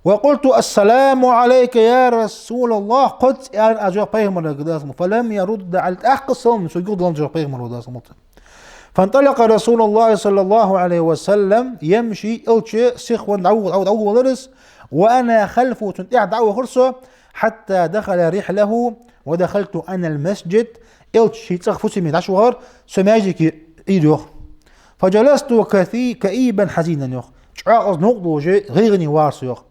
«وقلت السلام عليك يا رسول الله». Кхозза аьлар аз, йоах, пайхамарга, Даьла салам хилда цунна. «فلم يرد علي». ТӀаккха салам сога юха даланзар, йоах, пайхамара, Даьла салам хилда цунна. «فانطلق رسول الله صلى الله عليه وسلم يمشي», элча сиха венна дӀа-, дӀа-, дӀавахавелар из, «وأنا خلفه», цунна тӀехьа дӀавахар со, «حتى دخل رحله ودخلت أنا المسجد». Элча ший цӀагӀа фусаме дӀачувахар, со маьждиге Ӏийра, йоах. «فجلست كثي-, كئيبا حزينا», йоах. ЧӀоагӀа из новкъа долаш, гӀайгӀане вахар со, йоах.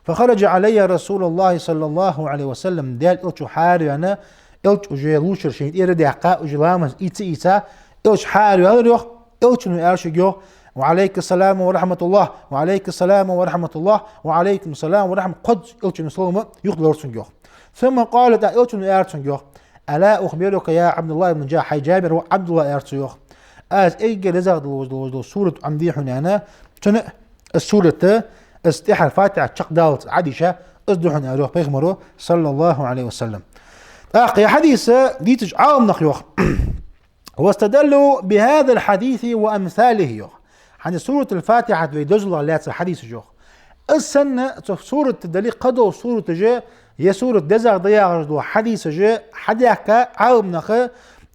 «فخرج علي رسول الله صلى الله عليه وسلم». Даьла элча хьаараваьнна, элча уже лувчар шийна тӀера а даьккха, уже ламаз ийца а ийца, элча хьаараваьлар, йоах. Элчано аьлар шийга, йоах: «وعليك السلام ورحمة الله، وعليك السلام ورحمة الله، وعليكم السلام ورحمة». Кхозза элчано салам юха далар цунга, йоах. «ثم قال», тӀаккха элчано аьлар цунга, йоах: «ألا أخبرك يا عبد الله بن جحش», хьай Джабир воӀ Ӏабдуллахь, аьлар цо, йоах, «аз эггара дезагӀа долаш дола сурат Ӏомадий хьона», аьнна, цунна из сурат, из тӀехьара Фатихьат чакхдаллалца Ӏодийша, из да хьона, аьлар, йоах, пайхамара, صلى الله عليه وسلم. ТӀаккха ер хьадис дийцача Ӏаламнаха, йоах, «واستدلوا بهذا الحديث وأمثاله», йоах. ХӀанз сурат аль-Фатихьат вай дозалах лаьца хьадисаш, йоах. Из санна цу сурата дале а, кхыдола сураташ а, ер сурат дезагӀа да яхаш дола хьадисаш а хьадаьхка Ӏаламнаха,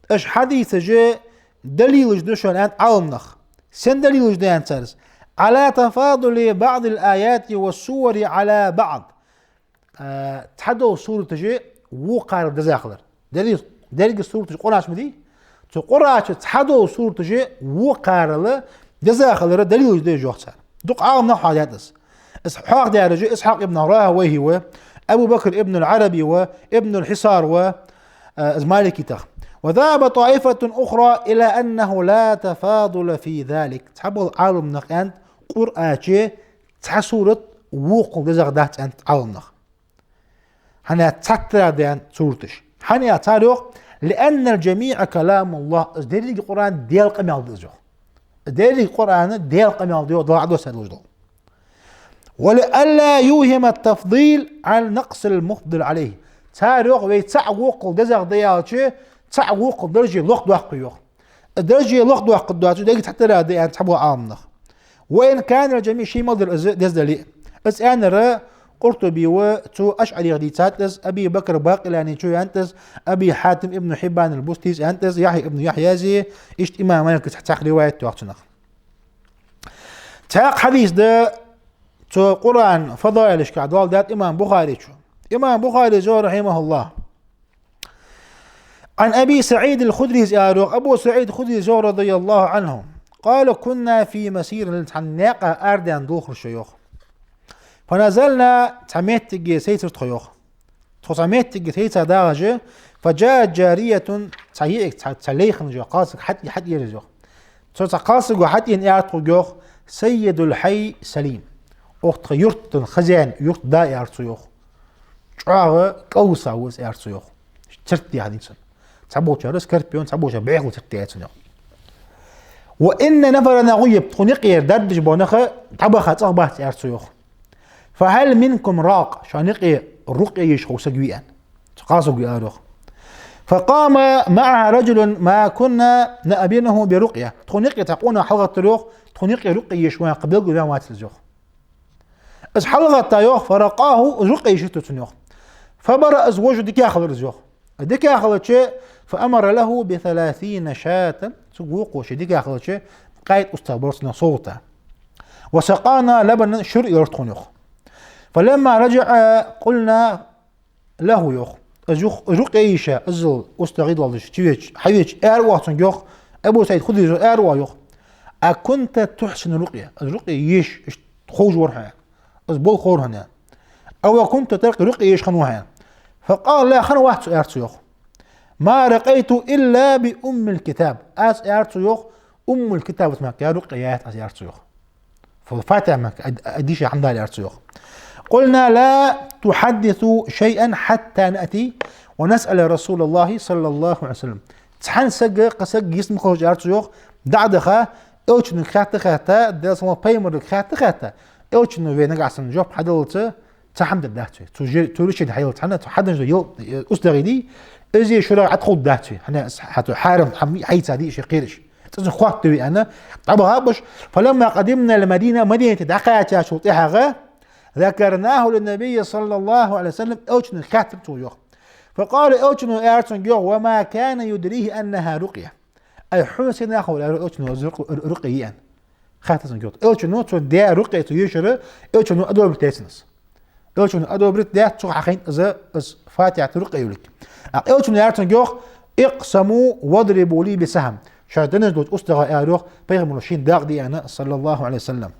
уж хьадисаш а далилаш да шоана, аьннад Ӏаламнаха. Сен далилаш да, аьннад цар? «على تفاضل بعض الآيات والسور على بعض». А, цхьадола сураташ вокхарел деза хилар. Деррига, деррига сураташ Къуръан чу ма дий? Цу Къуръан чу цхьадола сураташ вокхарел деза хилара далилаш да уж, йоах цар. Дукха Ӏаламнаха хьоахадаьд из. Из хьоахадаьраш Исхьакъ ибн Рахьавайхӏи ва, Абу Бакр ибн аль-Ӏараби ва, ибн аль-Хьисар ва, а, из маликитех. «وذهب طائفة أخرى إلى أنه لا تفاضل في ذلك». Цхьабола Ӏаламнаха аьннад, Къуръан чу цхьа сурат вокхал дезагӀа дац, аьннад Ӏаламнаха. ХӀана аьлча цхьатарра да, аьннад, сураташ. ХӀана аьлча цар йоах: «لأن الجميع كلام الله». Из деррига Къуръан Даьла къамаьл да из, йоах. Из деррига Къуръан Даьла къамаьл да, йоах, Далла Ӏодоссадаь долаш дола. «ولئلا يوهم التفضيل عن نقص المفضل عليه». Цар йоах, вай цхьаъ вокхал дезагӀа да аьлча, цхьаъ вокхал дарже лохдоаккхаргда, йоах. Дарже лохдоаккхаргдоацаш деррига цхьатарра да, аьннад цхьабола Ӏаламнаха. «وإن كان الجميع», ший мел дар из деза дале а. Из аьннар Къуртуби ва, цо АшӀарих дийцад из, Аби Бакр Бакъиланичо аьннад из, Аби Хьатим ибн Хьиббан аль-Бустис аьннад из, Яхья ибн Яхьяза, иштта имам Малика цхьа-, цхьаькха риваят доагӀа цунах. Цхьаькха хьадис да цу Къуръан фадаилашка доаладаьд имам Бухаричо. Имам Бухарис йоах, رحمه الله: عن أبي سعيد الخدري, аьлар, йоах, Абу СаӀид Худрис йоах, رضي الله عنه: «قال: كنا في مسير», цхьан наькъа арадаьнна долхар шо, йоах. «فنزلنا», цхьа моттиге сайцар тхо, йоах. Тхо цхьа моттиге сайца дагӀаш, «فجاءت جارية», цхьа йиӀиг, цхьа, цхьа лай хиннай, йоах, кхалсаг хьатӀе-, хьатӀеяьр из, йоах. Цо цхьа кхалсаго хьатӀаена аьлар тхога, йоах: «سيد الحي سليم». Укх тха юрта хозяин, юрта да, аьлар цо, йоах, чӀоагӀа кӀалвиса ва из, аьлар цо, йоах. Царт дехьа дийцад. Цхьаболчар из Скорпион, цхьаболчар бӀехал царт дехьа дийцад, йоах. «وإن نفرنا غيب», тхона юкъера дарбанаш бола нах дӀабаха цӀагӀа бац, аьлар цо, йоах. «فهل منكم راق», шоана юкъе рукъя еш хов саг вий, аьнна. Цу кхалсаго аьлар, йоах. «فقام معها رجل ما كنا نأمنه برقية». Тхона юкъе цхьа къонах хьалгӀаттар, йоах, тхона юкъе рукъя еш ван кхы белгала ваьнна вац из, йоах. Из хьалгӀатта, йоах, فرقاه, из рукъя ешар цо цунна, йоах. فبرأ, из вожаш дикагӀа хилар из, йоах. ДикагӀа хилча, فأمر له بثلاثين شاة, цу вокхо ше дикагӀа хилча, кхаь устагӀа бора цунна совгӀата. وسقانا لبنا, шура йора тхона, йоах. فلما رجع قلنا له, йоах. Из юх-, рукъя еш, иззал устагӀа долаш чувеча, хьавеча, аьлар оаха цунга, йоах, Абу СаӀид Худрийс аьлар оаха, йоах: أكنت تحسن الرقية, из рукъя еш, иштта ховш вар хьо, из болх ховра хьона. أو كنت ترقي, рукъя еш хиннавий хьо? فقال: لا, хиннавац, аьлар цо, йоах. ما رقيت إلا بأم الكتاب. Аз, аьлар цо, йоах, Уммул-Китаб мара рукъя яьяц аз, аьлар цо, йоах. Фа-, Фатихьа мара а, а, дийша хӀама даьлар, аьлар цо, йоах. قلنا: لا تحدث شيئا حتى نأتي ونسأل رسول الله صلى الله عليه وسلم. Цхьан сага, кхы саг йист ма хилча, аьлар цо, йоах, дӀа а даха, Элчанга хаьтта-хаьтта, Даьла салам хилда цунна, пайхамарга хаьтта-хаьтта, Элчано вайна нагахьа санна жоп хьаделлалца, цхьа хӀама дар дац вай. Цу же-, цу ручен хьайола цхьанна, цу хьаденна йола, э, устагӀий дий, из е шура Ӏадхулда дац вай. ХӀана, хьа-, хьарам хӀама хьайца дий ший кхераш. ЦӀацун хатта вай аьнна, дӀабахаб уж. فلما قدمنا المدينة, Мадинате дӀакхаьчачул тӀехьагӀа, ذكرناه للنبي صلى الله عليه وسلم, Элчанга хаьттар цо, йоах. فقال, Элчано аьлар цунга, йоах: وما كان يدريه أنها رقية. Ай, хьона сенах ховра, аьлар, Элчано из рукъ-, рукъя я аьнна? Хаьттар цунга, йоах. Элчано цо даь рукъя, цо ешар, Элчано одобрить даьд цунна из. Элчано одобрить даьд, цо хьахайна из, из Фатихьат, рукъя йолга. ТӀаккха Элчано аьлар цунга, йоах: اقسموا واضربوا لي بسهم. Шоаш денна долча устагӀа, аьлар, йоах, пайхамаро шийна дакъа де аьнна, صلى الله عليه وسلم.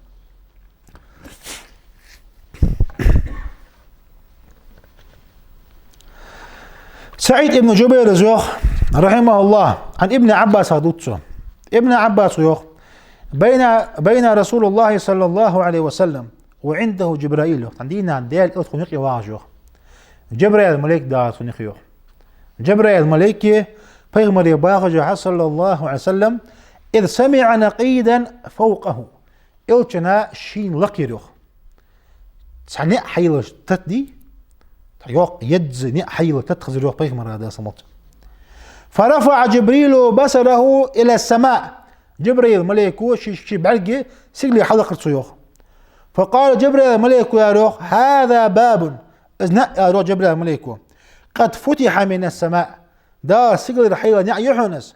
СаӀид ибн Джубайра йоах, رحمه الله, عن ابن عباس, хьадувц цо. Ибн Ӏаббаса йоах: بين، بين رسول الله صلى الله عليه وسلم وعنده جبرائيل, йоах. Цхьан дийнахьа Даьла Элча тхона юкъе вагӀаш, йоах. Джабраил малайк вагӀар тхона юкъе, йоах. Джабраил малайк пайхамаре бахаш хиннав, صلى الله عليه وسلم, إذ سمع نقيدا فوقه. Элчано шийна лакхера, йоах, цхьа ниӀ хьайоалаш тата дий, цхьа йоккха еза ниӀ хьайоалаш тата хезар, йоах, пайхамара, Даьла салам хилда цунна. فرفع جبريل بصره إلى السماء. Джабраил малайко ший, ший бӀарг сигалера хьалакхар цо, йоах. فقال, Джабраил малайко аьлар, йоах: هذا باب. Из ниӀ, аьлар, йоах, Джабраил малайко, قد فتح من السماء. Дала сигалера хьайоалла ниӀ я хьона из.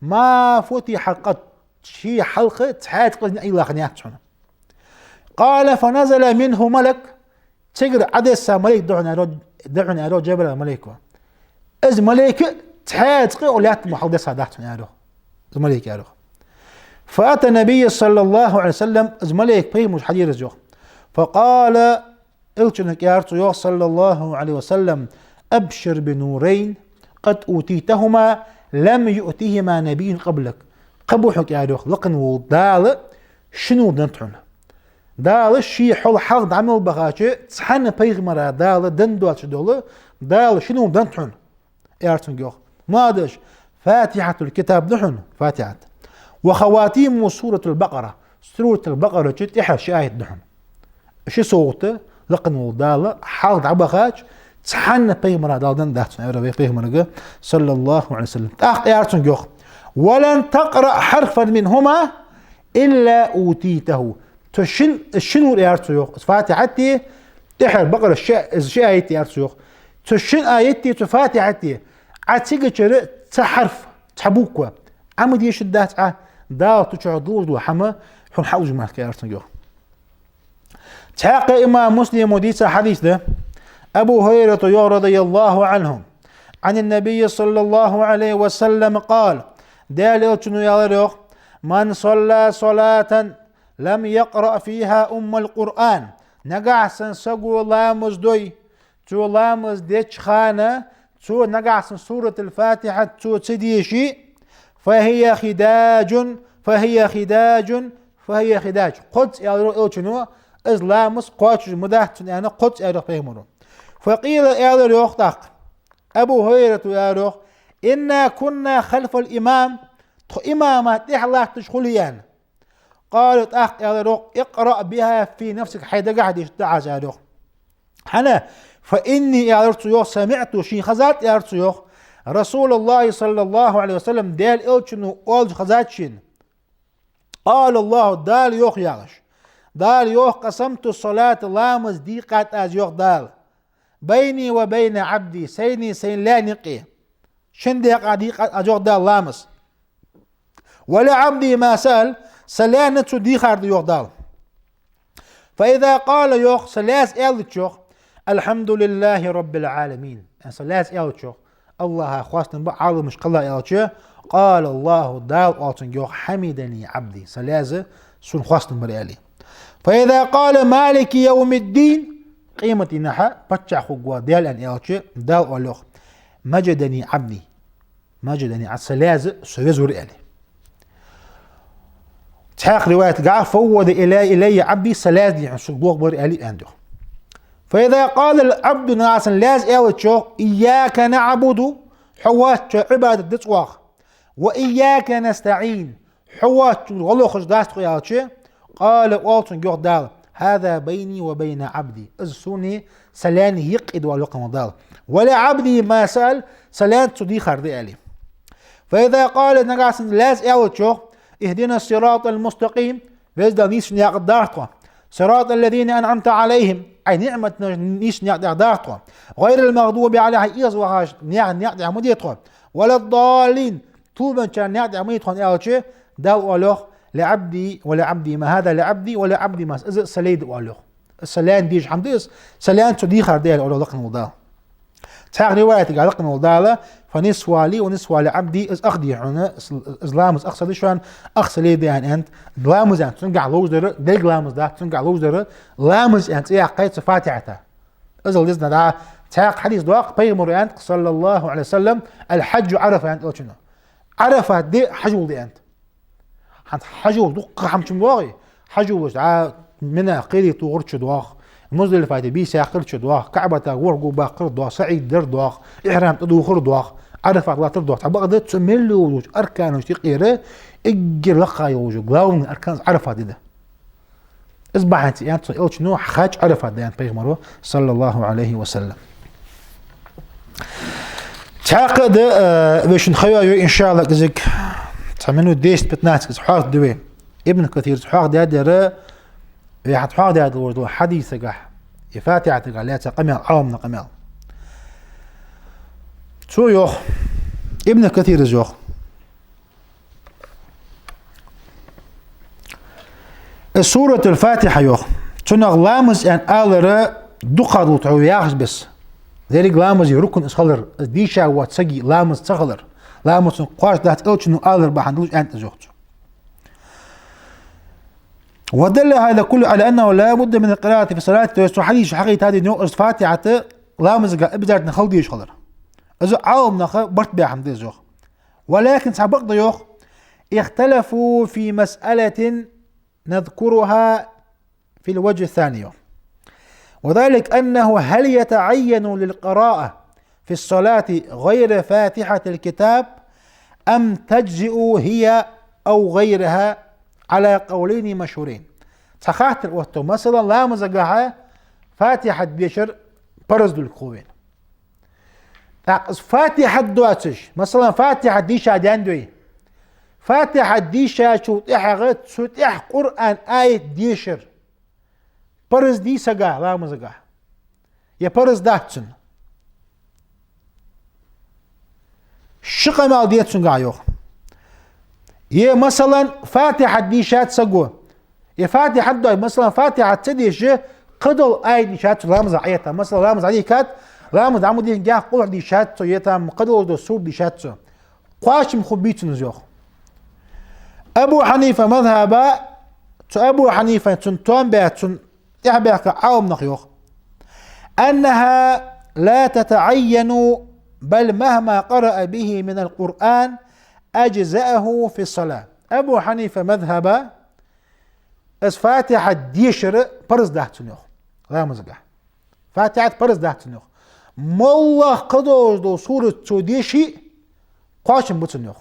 ما فتح قط. Ший хьалха цхьаькха из ниӀ йоаллаш яц хьона. قال: فنزل منه ملك. Цигара Ӏодесса малайк да хьона, аьлар, да хьона, аьлар, Джабраил малайко. Из малайк цхьаькха а лаьтта мара хьалдесса дац хьона, аьлар, из малайк, аьлар. فأتى النبي صلى الله عليه وسلم, из малайк пайхамарга хьадера из, йоах. فقال, Элчанга аьлар цо, йоах, صلى الله عليه وسلم: أبشر بنورين قد أوتيتهما لم يؤتهما نبي قبلك. Кхаъ ба хьога, аьлар, йоах, лакха вола Дала ши нур деннад хьона. Дала ший хьол хьалха дӀа мел бахача цхьанна пайхамара Дала денна доацаш дола, Дала ши нур деннад хьона, аьлар цунга, йоах. Муадаш, فاتحة الكتاب да хьона, Фатихьат. وخواتيم سورة البقرة. Суратуль-Бакъарача тӀехьара ши аят да хьона. Ши совгӀат лакха вола Дала хьалха дӀабахача цхьанна пайхамара Дала денна дац хьона, аьлар вай пайхамарга, صلى الله عليه وسلم. ТӀаккха аьлар цунга, йоах: ولن تقرأ حرفا منهما إلا أوتيته. Цу шин, ши нур, аьлар цо, йоах, Фатихьати, тӀехьара Бакъара ши, ши аят, аьлар цо, йоах. Цу шин аяти, цу Фатихьати Ӏа цигачара цхьа хьарф, цхьа буква Ӏа ма дешаргдац Ӏа, Дала цу чу долаш дола хӀама хьона хьалуш ма хилда, аьлар цунга, йоах. Цхьаькха имам Муслима дийца хьадис да. Абу Хурайрата йоах, رضي الله عنه, عن النبي صلى الله عليه وسلم قال, Даьла Элчано аьлар, йоах: من صلى صلاة لم يقرأ فيها أم القرآن. Нагахьа санна саго ламаз дой, цо ламаз деча хана цо нагахьа санна Суратуль-Фатихьат цо ца дийшача, فهي خداج، فهي خداج، فهي خداج. Кхозза, аьлар Элчано, из ламаз кхоачаш ма дац цун, аьнна, кхозза, аьлар пайхамаро. فقيل, аьлар, йоах, тӀаккха Абу Хурайрата, аьлар, йоах: إنا كنا خلف الإمام, тхо имама тӀехьа латташ хуле, аьнна. قال, тӀаккха аьлар, йоах: اقرأ بها في نفسك, хьай дагахьа дешаргда Ӏа из, аьлар, йоах. ХӀана? فإني, аьлар цо, йоах, سمعت, шийна хезад, аьлар цо, йоах, رسول الله صلى الله عليه وسلم, Даьла Элчано оалаш хезад шийна: قال الله, Дала йоах яхаш. Дала йоах: قسمت الصلاة, ламаз дийкъад аз, йоах Дала, بيني وبين عبدي, сайнеи сайна лаьнеи юкъе. Шин декъа дийкъад аз, йоах Дала, ламаз. ولعبدي ما سأل, са лаьна цо дийхар да, йоах Дала. فإذا قال, йоах, са лаьца аьлча, йоах, الحمد لله رب العالمين, са лаьца аьлча, йоах, АллахӀа хоастам ба Ӏаламаш кхелла, аьлча, قال الله, Дала оал цунга, йоах: حمدني عبدي, са лаьца сона хоастам бир, аьле. فإذا قال مالك يوم الدين, къематдийнахьа паччахь хургвола Даьла, аьнна аьлча, Дала оал, йоах: مجدني عبدي, مجدني عبدي, са лаьца со везар, аьле. Цхьаькха риваятагахьа: فوض إلي, إلي عبدي, са лаьца дий хьона сога лоха бир, аьле, аьннад, йоах. فإذا قال العبد, нагахьа санна лаьца аьлча, йоах: إياك نعبد, хьо воацача Ӏибадат дац оаха, وإياك نستعين, хьо воацачунга гӀо лохаш дац тхо, аьлча, قال, оал цунга, йоах Дала: هذا بيني وبين عبدي, из сона, са лаьна юкъе да, оал, йоах, къаман Дала. ولعبدي ما سأل, са лаьна цо дийхар да, аьле. فإذا قال, нагахьа санна лаьца аьлча, йоах: اهدنا الصراط المستقيم, Веза Даьла, нийсача наькъа тӀа даха тхо. صراط الذين أنعمت عليهم, Ӏа ниӀматах нийсача наькъа тӀа даха тхо. غير المغضوب عليهم, Ӏа эгӀазвахача наьха наькъа тӀа ма де тхо. ولا الضالين, тилабеннача наькъа тӀа ма де тхо, аьлча, Дала оал, йоах: لعبدي ولعبدي ما, هذا لعبدي ولعبدي ما, из са лай да, оал, йоах. Са лаьна дезаш хӀама да из, са лаьна цо дийхар да, аьле, оал лакхавола Дала. Цхьаькха риваятагахьа лакхавола Дала: فنصفها لي ونصفها لعبدي, из ах дий хьона, из, из ламаз ах са да шоана, ах са лай да, аьнна, аьннад. Ламаз аьнна цунгахьа ловш дар, деррига ламаз дац цунгахьа ловш дар, ламаз аьнна цӀи яьккхай цу Фатихьата. Иззал деза нагахьа. Цхьаькха хьадис доагӀа, пайхамара аьннад, صلى الله عليه وسلم: الحج عرفة, аьннад Элчано. Ӏарафат ди хьажол да, аьннад. ХӀанз хьажол дуккха хӀама чу ма доагӀий. Хьажол, а, Мина кхерий тохар чу доагӀа, Муздалифа тӀа бийса яккхар чу доагӀа, КаӀбата ворхӀ го баккхар доагӀа, саӀй дар доагӀа, ихьрам тӀадувхар доагӀа, Ӏарафат латтар доагӀа. Цхьабакъда цу мел йолча арканашта юкъера эггара лакха йола, главный аркан Ӏарафат ди да. Из бахьанца аьннад цу Элчано: хьадж Ӏарафат да, аьннад пайхамара, صلى الله عليه وسلم. Цхьаькха а да, э, вай шун хайо йой, иншааллахӀ, кӀезига цхьа минут десять-пятнадцать кӀезига хьоахаду вай. Ибн Касира хьоахадаьдар, вай хьат хьоахадаьдар вождал хьадисагахьа, е Фатихьатагахьа лаьца къамаьл, Ӏаламнаьха къамаьл. Цо йоах, Ибн Касира йоах: Из Суратуль-Фатихьа, йоах, цунах ламаз аьнна алар дукхагӀа долаш да яхаш беса. Деррига ламаза рукн из хилар, из дийша воаца сага ламаз ца хилар, ламаз цунна кхоачаш дац Элчано алар бахьан долаш аьннад из, йоах цо. ودل هذا كله على أنه لا بد من القراءة في الصلاة, то есть цу хьадисо хьакхийттад, йоах, из Фатихьат ламазагахьа обязательно хила дезаш хилар. Из Ӏаламнаха барт баь хӀама да из, йоах. ولكن, цхьабакъда, йоах, اختلفوا في مسألة نذكرها في الوجه الثاني, йоах. وذلك أنه هل يتعين للقراءة في الصلاة غير فاتحة الكتاب أم تجزئ هي أو غيرها على قولين مشهورين. Цхьа хаттар оттаду, масала, ламазагахьа Фатихьат дешар парз долга хов вайна. ТӀаккха из Фатихьат доацаш, масала, Фатихьат дийша даьннад вай. Фатихьат дийшачул тӀехьагӀа цу тӀехьа Къуръан аят дешар парз дий сага ламазагахьа, е парз дац цунна? Ши къамаьл да цунгахьа, йоах. Е, масала, Фатихьат дийшад саго, е Фатихьат дой, масала, Фатихьат ца дешаш, кхыдола аят дийшад цо ламаза Ӏоэтта. Масала, ламаз Ӏодийхкад, ламаз Ӏомадийхкача къулхӀу дийшад цо, е там кхыдола дола сура дийшад цо. Кхоачам хургбий цунна из, йоах. Абу Хьанифа мазхӀаба, цу Абу Хьанифа, цунна тоам баь, цунна тӀехьабаьхка Ӏаламнах йоах: أنها لا تتعين، بل مهما قرأ به من القرآن أجزأه في الصلاة. Абу Хьанифа мазхӀаба из Фатихьат дешар парз дац цунна, йоах, ламазагахьа. Фатихьат парз дац цунна, йоах. МоллагӀа кхыдолаш дола сурат цо деше а, кхоачам ба цунна, йоах,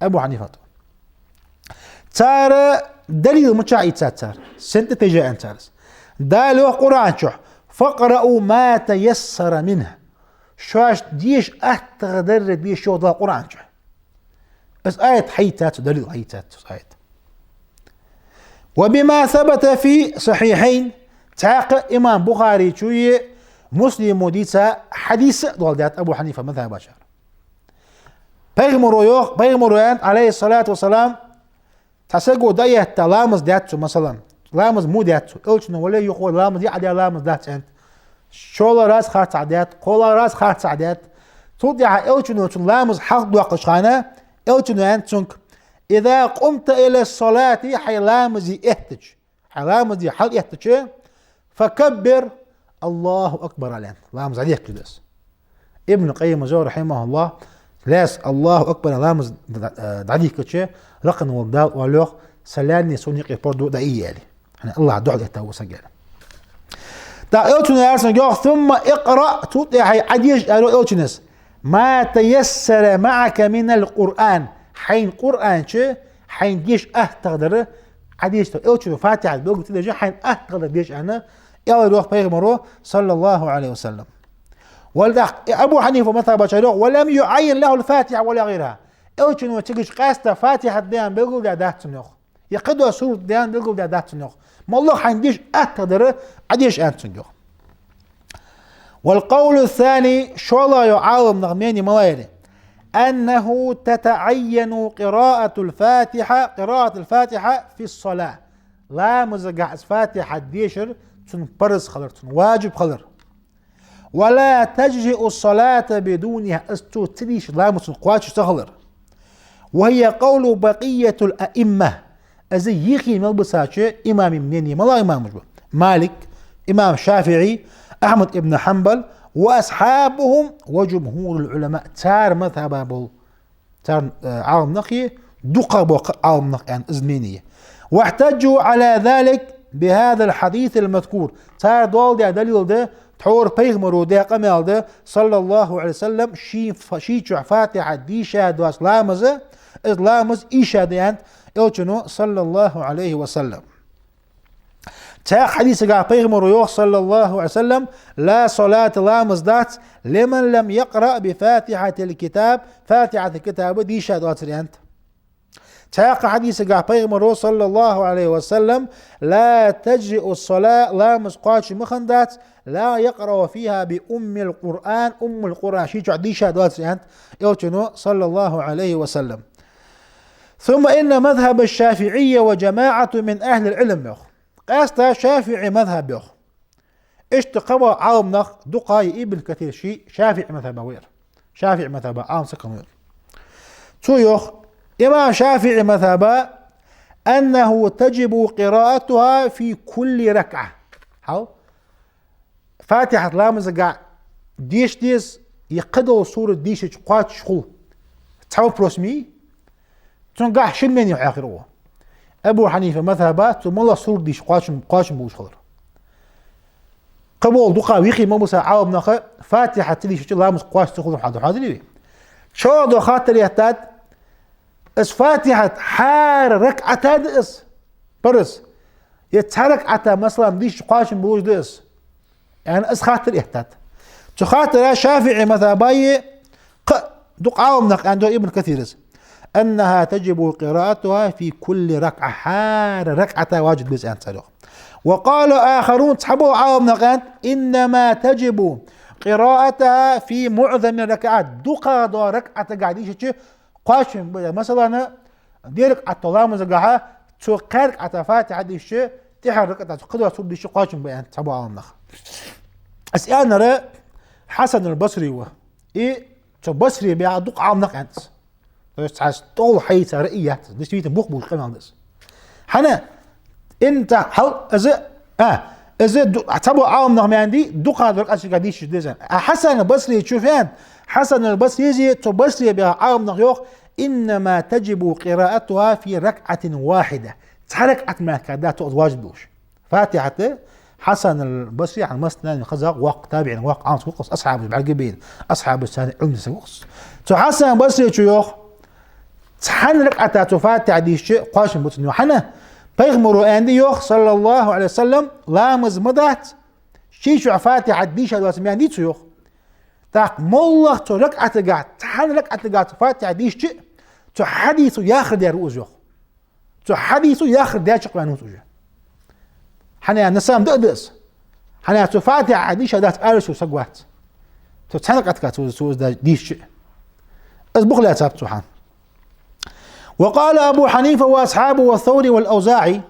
Абу Хьанифата. Цар далил мичахьа ийцад цар? Сен тӀатайжа аьннад цар из? Дала йоах Къуръан чу: فاقرؤوا ما تيسر منه. Шоашта деша аттагӀа дарра деша, йоах Дала Къуръан чу. Из аят хьаийцад цо, далил хьаийцад цо из аят. وبما ثبت في الصحيحين, цхьаькха имам Бухарийчои Муслимо дийца хьадис а доаладаьд Абу Хьанифа мазхабачар. Пайхамаро йоах, пайхамаро аьннад, عليه الصلاة والسلام, цхьа саго дӀаэтта ламаз даьд цо, масала, ламаз мо даьд цо, элчано вале юхаве ламаз я, Ӏа даь ламаз дац аьннад. ШоллагӀа раз харцахьа даьд, кхоалагӀа раз харцахьа даьд. Цул тӀехьагӀа элчано цун ламаз хьалхадоаккхача хана, элчано аьннад цунга: إذا قمت إلى الصلاة, хьай ламазе эттача, хьай ламазе хьалэттача, فكبر, الله أكبر ала аьннад, ламаз дӀадехкаш да из. Ибн Къаййима йоах, رحمه الله, лаьца الله أكبر аьнна ламаз дӀа-, дӀадийхкача, лакхе вола Дала оал йоах, са лаьнне сона юкъе парз ду дӀаийя аьле. ХӀана, АллахӀа духьал этта ва саг аьле. ТӀаккха элчано аьлар цунга йоах: ثم اقرأ, цул тӀехьагӀа Ӏа деша, аьлар элчано, ما تيسر معك من القرآن, хьайна Къуръан чу хьайна деша аттагӀа дар Ӏа деша. Элчано Фатихьат белгалдаь деза, хьайна аттагӀа дар деша аьнна, аьлар йоах пайхамаро, صلى الله عليه وسلم. Вала тӀаккха Абу Хьанифа мазхабачар йоах: ولم يعين له الفاتحة ولا غيرها. Элчано цигача къаьстта Фатихьат да аьнна белгалдаь дац цунна йоах. Е кхыдола сурат да аьнна белгалдаь дац цунна йоах. МоллагӀа хьайна деша аттагӀа дар Ӏа деша аьннад цунга йоах. والقول الثاني, шоллагӀа йола Ӏаламнах мнени малагӀа я аьлча, أنه تتعين قراءة الفاتحة، قراءة الفاتحة في الصلاة. Ламазагахьа из Фатихьат дешар цунна парз хилар, цунна важиб хилар. ولا تجزئ الصلاة بدونها, из цо ца дийшача ламаз цунна кхоачаш ца хилар. وهي قول بقية الأئمة. Из йихий мел бисача имамий мнени, малагӀа имамаш ба? Малик, имам ШафиӀи, Ахьмад ибн Хьанбал, وأصحابهم وجمهور العلماء. Цар мазхаба бола, цар, э, Ӏаламнахи, дукхагӀа бола кхы Ӏаламнах аьнна из мнени я. واحتجوا على ذلك بهذا الحديث المذكور. Цар доаладаь далил да, тхьовра пайхамаро даь къамаьл да, صلى الله عليه وسلم, ший ф-, ший чу Фатихьат дийша доаца ламаз, из ламаз ийша да аьннад элчано, صلى الله عليه وسلم. Цхьаькха хьадисагахьа пайхамаро йоах, صلى الله عليه وسلم: لا صلاة, ламаз дац, لمن لم يقرأ بفاتحة الكتاب, Фатихьата китаба дийша доацар аьннад. Цхьаькха хьадисагахьа пайхамаро, صلى الله عليه وسلم: لا تجزئ الصلاة, ламаз кхоачаш ма хиннадац, لا يقرأ فيها بأم القرآن, Уммул Къуръан ший чу дийша доацар аьннад элчано, صلى الله عليه وسلم. ثم إن مذهب الشافعية وجماعة من أهل العلم, йоах. Къаьстта ШафиӀий мазхаб, йоах. Иштта кхыбола Ӏаламнах дукха я, Ибн Касир ший ШафиӀий мазхаба ва ер. ШафиӀий мазхаба Ӏалам саг хиннав ер. Цо йоах, имам ШафиӀий мазхаба: أنه تجب قراءتها في كل ركعة. Хьал, Фатихьат ламазагахьа деша деза, е кхыдола сурат дийшача кхоачаш хул. Цхьа вопрос ма йий? Цунгахьа шин мнени хьоахайир укхо. Абу Хьанифа мазхаба цо моллагӀа сурат дийша кхоачам-, кхоачам болаш хилар. Кхыбола дукха йихий мел биса Ӏаламнаха Фатихьат ца дийшача ламаз кхоачаш ца хулар хьадоаладаьд вай. ШоллагӀа дола хаттар эттад, из Фатихьат хӀара ракаӀата да из парз, е цхьа ракаӀата, масала, дийшача кхоачам болаш да из? Аьнна, из хаттар эттад. Цу хаттара ШафиӀий мазхабаи кхы дукха Ӏаламнаха аьннад Ибн Касира: أنها تجب قراءتها في كل ركعة, хӀара ракаӀата важиб да из аьннад цар йоах. وقال آخرون, цхьабола Ӏаламнаха аьннад: إنما تجب قراءتها في معظم الركعات, дукхагӀа дола ракаӀатагахьа дийшача кхоачам ба. Масала, деррига ракаӀата ламазагахьа цу кхаь ракаӀата Фатихьат дийшача, тӀехьара ракаӀата цу кхыдола сурат дийшача кхоачам ба аьннад цхьабола Ӏаламнаха. Из аьннар Хьасан аль-Басри ва. И цу Басре баьха дукха Ӏаламнах аьннад из. То есть цхьа стол хьайца раъй яц из. Действительно, бух болаш къамаьл да из. ХӀана? Инта хьал, из, а, из ду-, цхьабола Ӏаламнах ма аьннадий, дукха дола ракаӀатагахьа дийшача деза. А Хьасан аль-Басрийс фу аьннад? Хьасан аль-Басрийс, цу Басре баьха Ӏаламнаха йоах: إنما تجب قراءتها في ركعة واحدة. Цхьа ракаӀат мара дац цох из важиб долаш. Фатихьат Хьасан аль-Басри, хӀана, массанена хеза воккха табиӀинех воккха Ӏалам саг ва-кх из, асхьабаш бӀаргабайна, асхьабашца цхьана Ӏилман саг ва-кх из. Цу Хьасан аль-Басрийс йоах, цхьан ракаӀата цо Фатихьат дийшача кхоачам ба цунна йоах. ХӀана? Пайхамаро аьннад йоах, صلى الله عليه وسلم, ламаз ма дац, ший чу Фатихьат дийша доацар ма аьннадий цо йоах. ТӀаккха моллагӀа цу ракаӀатагахьа, цхьан ракаӀатагахьа цо Фатихьат дийшача, цу хьадисо яхар даьр ва из йоах. Цу хьадисо яхар даьча къамаьл ва из уже. Хьанаха на самом деле да из. Хьанаха цо Фатихьа дийша дац аьлар цу саг вац. Цо цхьан ракаӀатага цо, цо из дийшача. Из бух лаьцаб цо хьа. وقال أبو حنيفة وأصحابه والثوري والأوزاعي.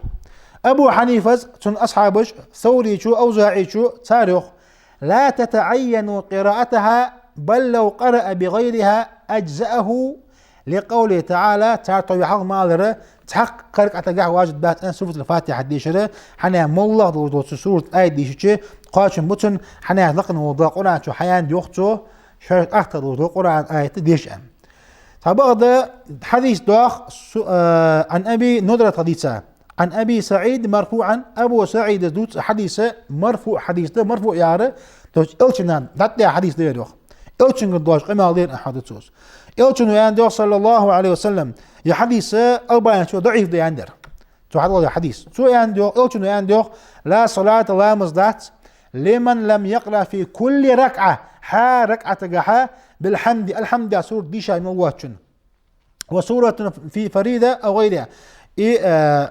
Абу Хьанифас, цун асхьабаш, Савричо, АвзаӀичо, цар йоах: لا تتعين قراءتها، بل لو قرأ بغيرها أجزأه، لقوله تعالى, цар тхо вехьалха ма аллара, цхьаккха ракаӀатагахь важиб дац аьнна Суратуль-Фатихьа дешар, хьанаха моллагӀа долаш дола цу сурат аят дийшача, кхоачам ба цун, хьанаха лакха вола Дала Къуръан чу хьаяьннай йоах цо, шоаш ахтар долаш дола Къуръан аят деша аьнна. Цхьабакъда хьадис доагӀа су-, а, عن أبي نضرة хьадиса. عن أبي سعيد مرفوعا, Абу СаӀида дувц хьадис, марфуӀ хьадис да, марфуӀ яхар, то есть элчанна дӀатӀадаь хьадис да ер йоах. Элчангара доагӀаш къамаьл да ер, ахьа да цо. Элчано аьннад йоах, صلى الله عليه وسلم, ер хьадис Албаничо даӀиф да аьннадар. Цо хьадоаладаь хьадис. Цо аьннад йоах, элчано аьннад йоах: لا صلاة, ламаз дац, لمن لم يقرأ في كل ركعة, хӀара ракаӀатагахьа, بالحمد, алхьамда сурат дийша мел воацачунна. وسورة في فريضة أو غيرها. И, э,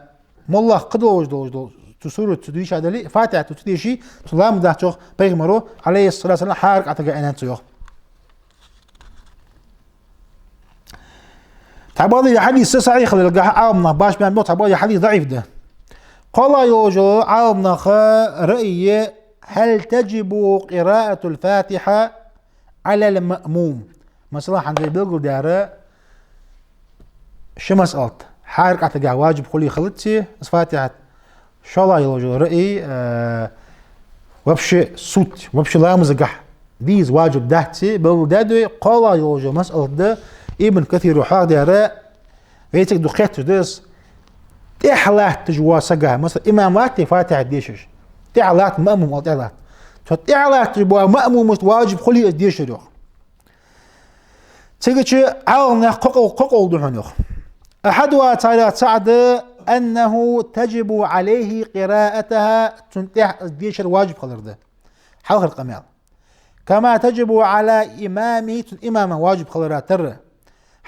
моллагӀа кхыдолаш долаш дола цу сурат цо дийша дале, Фатихьа цо ца дийше, цун ламаз дац йоах Пайхамаро, عليه الصلاة والسلام, хӀара ракаӀатага аьннад цо йоах. Цхьабакъда ер хьадис сахьихь хиларгахьа Ӏаламнаха башха баьннаб, цхьабакъда ер хьадис даӀиф да. КхоалагӀа йолаш йола Ӏаламнаха раъй: هل تجب قراءة الفاتحة على المأموم؟ Масала, хӀанз вай белгалдаьр ши масъалат. ХӀара ракаӀатагахь важиб хуле хилац из Фатихьат. ШоллагӀа йолаш йола раъй, э, вообще суть, вообще ламазагахь деза важиб дац, белгалдаьд вай. КхоалагӀа йолаш йола масъалат да Ибн Касира хьоахадаьр, вайцига дукха хеташ да из. ТӀехьа латташ вола саг, масала, имам латте Фатихьат дешаш, тӀехьа латта маъмум, ал тӀехьа латта. Цу тӀехьа латташ бола маъмумашта важиб хуле из дешар йоах. Цигача Ӏаламнаха кхо къов-, кхо къовл да хьона йоах. أحدها, царех цаӀ да, أنه تجب عليه قراءتها, цунна тӀехьа из дешар важиб хилар да. Хьалхара къамаьл. كما تجب على الإمام, цун имама важиб хилара тарра.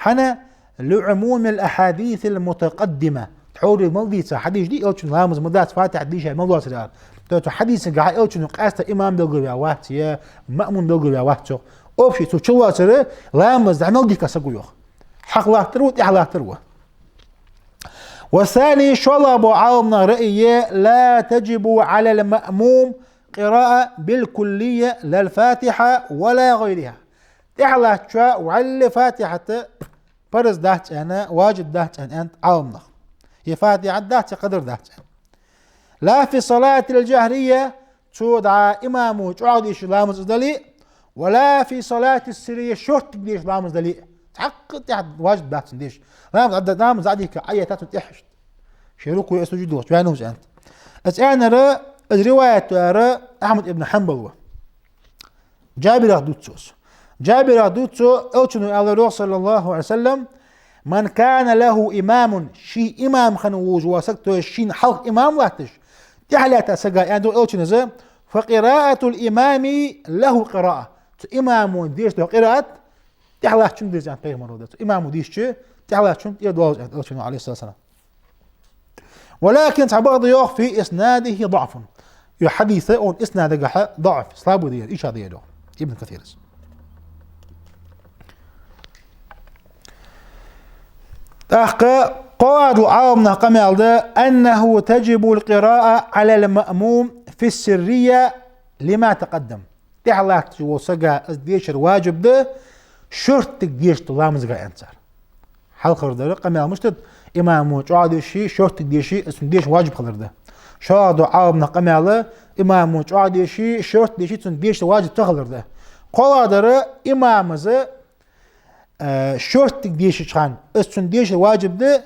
ХӀана? لعموم الأحاديث المتقدمة. Тхьовра мел дийца хьадисаш дий, элчано ламаз ма дац Фатихьат дийша мел доацар аьле. То есть цу хьадисагахьа элчано къаьстта имам белгалваь вац, е маъмум белгалваь вац йоах. Общий цо чулоацар ламаз дӀа мел дийхка саго йоах. Хьалха латтар ва, тӀехьа латтар ва. والثاني, шоллагӀа бола Ӏаламнаха раъй: لا تجب على المأموم قراءة بالكلية لا الفاتحة ولا غيرها. ТӀехьа латтачоа вӀалла Фатихьат парз дац аьнна, важиб дац аьнна, аьннад Ӏаламнаха. Е Фатихьат дац, е кхыдар дац аьнна. لا في الصلاة الجهرية, цо дӀа имамо чӀоагӀа дешаш ламаз из дале а, ولا في الصلاة السرية, шорттига дешаш ламаз дале а. Цхьаккха тӀехьа важиб дац цунна деша. Ламаз Ӏа-, ламаз Ӏадийхка Ӏайетта цунна тӀехьашта. Ший рукуӀе, сужуде лохаш ваьнна ва из аьннад. Из аьннар, из риваят даьр Ахьмад ибн Хьанбала ва. Джабирах дувц цо из. Джабирах дувц цо, элчано аьлар йоах, صلى الله عليه وسلم: من كان له إمام, ший имам хинна волаш вола саг, то есть шийна хьалха имам латташ, тӀехьа лаьтта сага, аьннад йоах элчано из, فقراءة الإمام له قراءة. Цу имамо дешаш дола къираат тӀехьа латтачунна деза аьннад Пайхамаро. Цу имамо дешача, тӀехьа латтачунна тӀера доалаш аьннад элчано, عليه الصلاة والسلام. ولكن, цхьабакъда йоах, في إسناده ضعف. Ер хьадис, цун иснадагахьа ضعف, слабый да ер, иша да ер йоах Ибн Касирас. ТӀаккха кхоалагӀа дола Ӏаламнаха къамаьл да: أنه تجب القراءة على المأموم في السرية لما تقدم. ТӀехьа латташ волча сага из дешар важиб да, шорттига дешаш дола ламазагахь, аьннад цар. Хьалхара дар къамаьл мишта да: имамо чӀоагӀа дешаш, шорттига дешаш, из цунна деша важиб хилар да. ШоллагӀа дола Ӏаламнаха къамаьл: имамо чӀоагӀа дешаш, шортта дешаш, цунна деша важиб ца хилар да. КхоалагӀа дар: имамо из, э, шорттига дешача хана, из цунна дешар важиб да,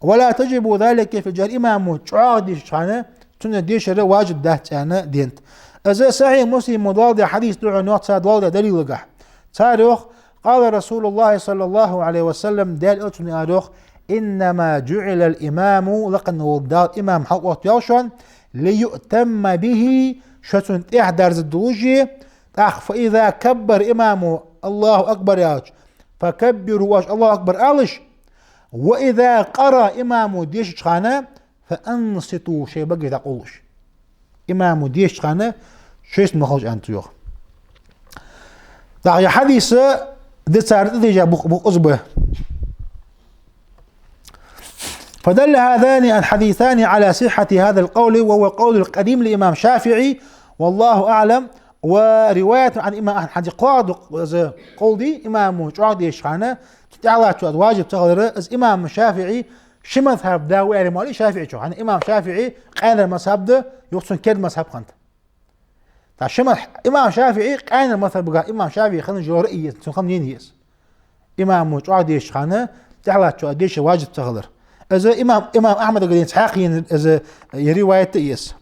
ولا تجب ذلك في الجهر, имамо чӀоагӀа дешача хана, цунна дешар важиб дац аьнна денад. Из Сахьихь Муслимо доаладаь хьадис да хьона йоах, цар доаладаь далилагахь. Цар йоах: قال رسول الله صلى الله عليه وسلم, Даьла элчано аьлар йоах: إنما جعل الإمام, лакха вола Дала имам хьалъоттаваьв шоана, ليؤتم به, шо цунна тӀехьа дерзаргдолаш, тӀаккха فإذا كبر, имамо الله أكبر аьлча, فكبروا, оаш الله أكبر алаш, وإذا قرأ, имамо дешача хана, فأنصتوا, шоай баге дӀакъовлалаш. Имамо дешача хана шоашта ма хилча аьннад цо йоах. ТӀаккха ер хьадис дицар тӀадежа бух, бух из ба. فدل هذان الحديثان على صحة هذا القول، وهو قول قديم للإمام الشافعي، والله أعلم، ورواية عن الإمام أحمد. ХӀанз кхоадо из къовл да, имамо чӀоагӀа дешача хана, тӀехьалаттачо из важиб ца хилар, из имам ШафиӀий ши мазхӀаб да ва аьле ма аьлий ШафиӀийчо. ХӀана имам ШафиӀий къаьнара мазхӀаб да, юха цун керда мазхӀаб хиннад. ТӀаккха ши ма-, имам ШафиӀий къаьнара мазхӀабагахь имам ШафиӀий хинна йола раъй я из, цун хинна мнени я из. Имамо чӀоагӀа дешача хана, тӀехьалаттачо из деша важиб ца хилар. Из имам, имам Ахьмадагара цхьаькха яьнна из, э, риваят я из.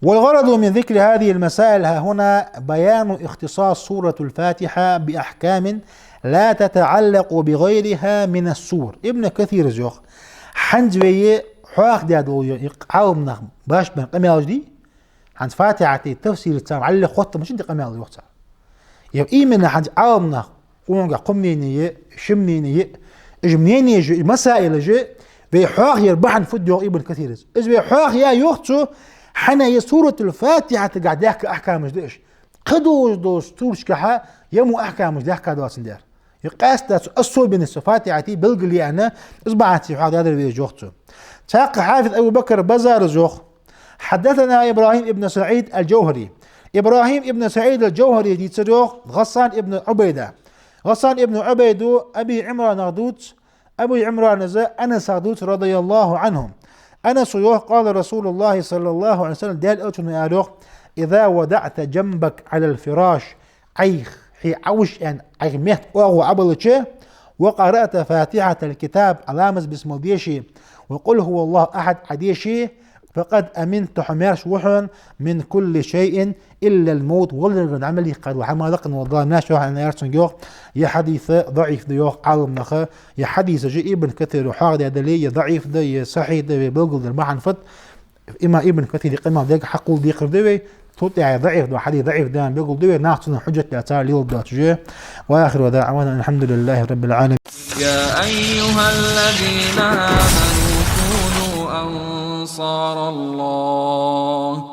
والغرض من ذكر هذه المسائل ها هنا بيان اختصاص سورة الفاتحة بأحكام لا تتعلق بغيرها من السور. Ибн Касира йоах: хӀанз вай хьоахадаь дола, ер Ӏаламнаха башха баь къамаьлаш дий, хӀанз Фатихьата тафсира царна Ӏалле хоттам шин де къамаьл йоах цар. Ер именно хӀанз Ӏаламнаха, къонахагахь кхо мнени я, ши мнени я, уж мненеш, уж масаилаш вай хьоахаяра бахьан фуд йоах Ибн Касира. Из вай хьоахаяь йоах цо, хӀана аьлча Суратуль-Фатихьатагахь даьхка ахькамаш да уж. Кхыдолаш долча сурашкахь ер мо ахькамаш даьхка доацандаь. Ер къаьстта цу особенность Фатихьата белгалъяьнна, из бахьанца хьоахадаьдар вай из йоах цо. Цхьаькха хьафиз Абу Бакр Баззара йоах: حدثنا إبراهيم ابن سعيد الجوهري. ИбрахӀим ибн СаӀид аль-ДжавхӀарис дийцар йоах ГӀассан ибн Ӏубайда. ГӀассан ибн Ӏубайда Аби Ӏимранах дувц, Абу Ӏимрана из Анасах дувц, رضي الله عنه. Анаса йоах: قال رسول الله صلى الله عليه وسلم, Даьла Элчано аьлар йоах: إذا وضعت جنبك على الفراش, Ӏайха хье Ӏовижача, Ӏайха метта оагӀув Ӏобиллача, وقرأت فاتحة الكتاب, Ӏаламаз бисмал дийша, وقل هو الله أحد Ӏодийша, فقد أمنت, хьо маьрша ва хьона, من كل شيء إلا الموت, валаргара дӀа мел йихкхар ва хьо, ма лакхана вала Дала маьрша ва хьо аьнна, аьлар цунга йоах. Ер хьадис даӀиф да йоах Ӏаламнаха. Ер хьадис, ер Ибн Касира хьоахадаь дале, ер даӀиф да, ер сахьихь да, вай белгалдара бахьан фуд, имам Ибн Касира къамаьл дега хьакъул декхар да вай, цул тӀехьа даӀиф да, хьадис даӀиф да аьнна белгал да вай, наха цунах хьужат даь цар леладаьча уже. وآخر دعوانا أن الحمد لله رب العالمين. يا أيها الذين آمنوا كونوا أنصار الله.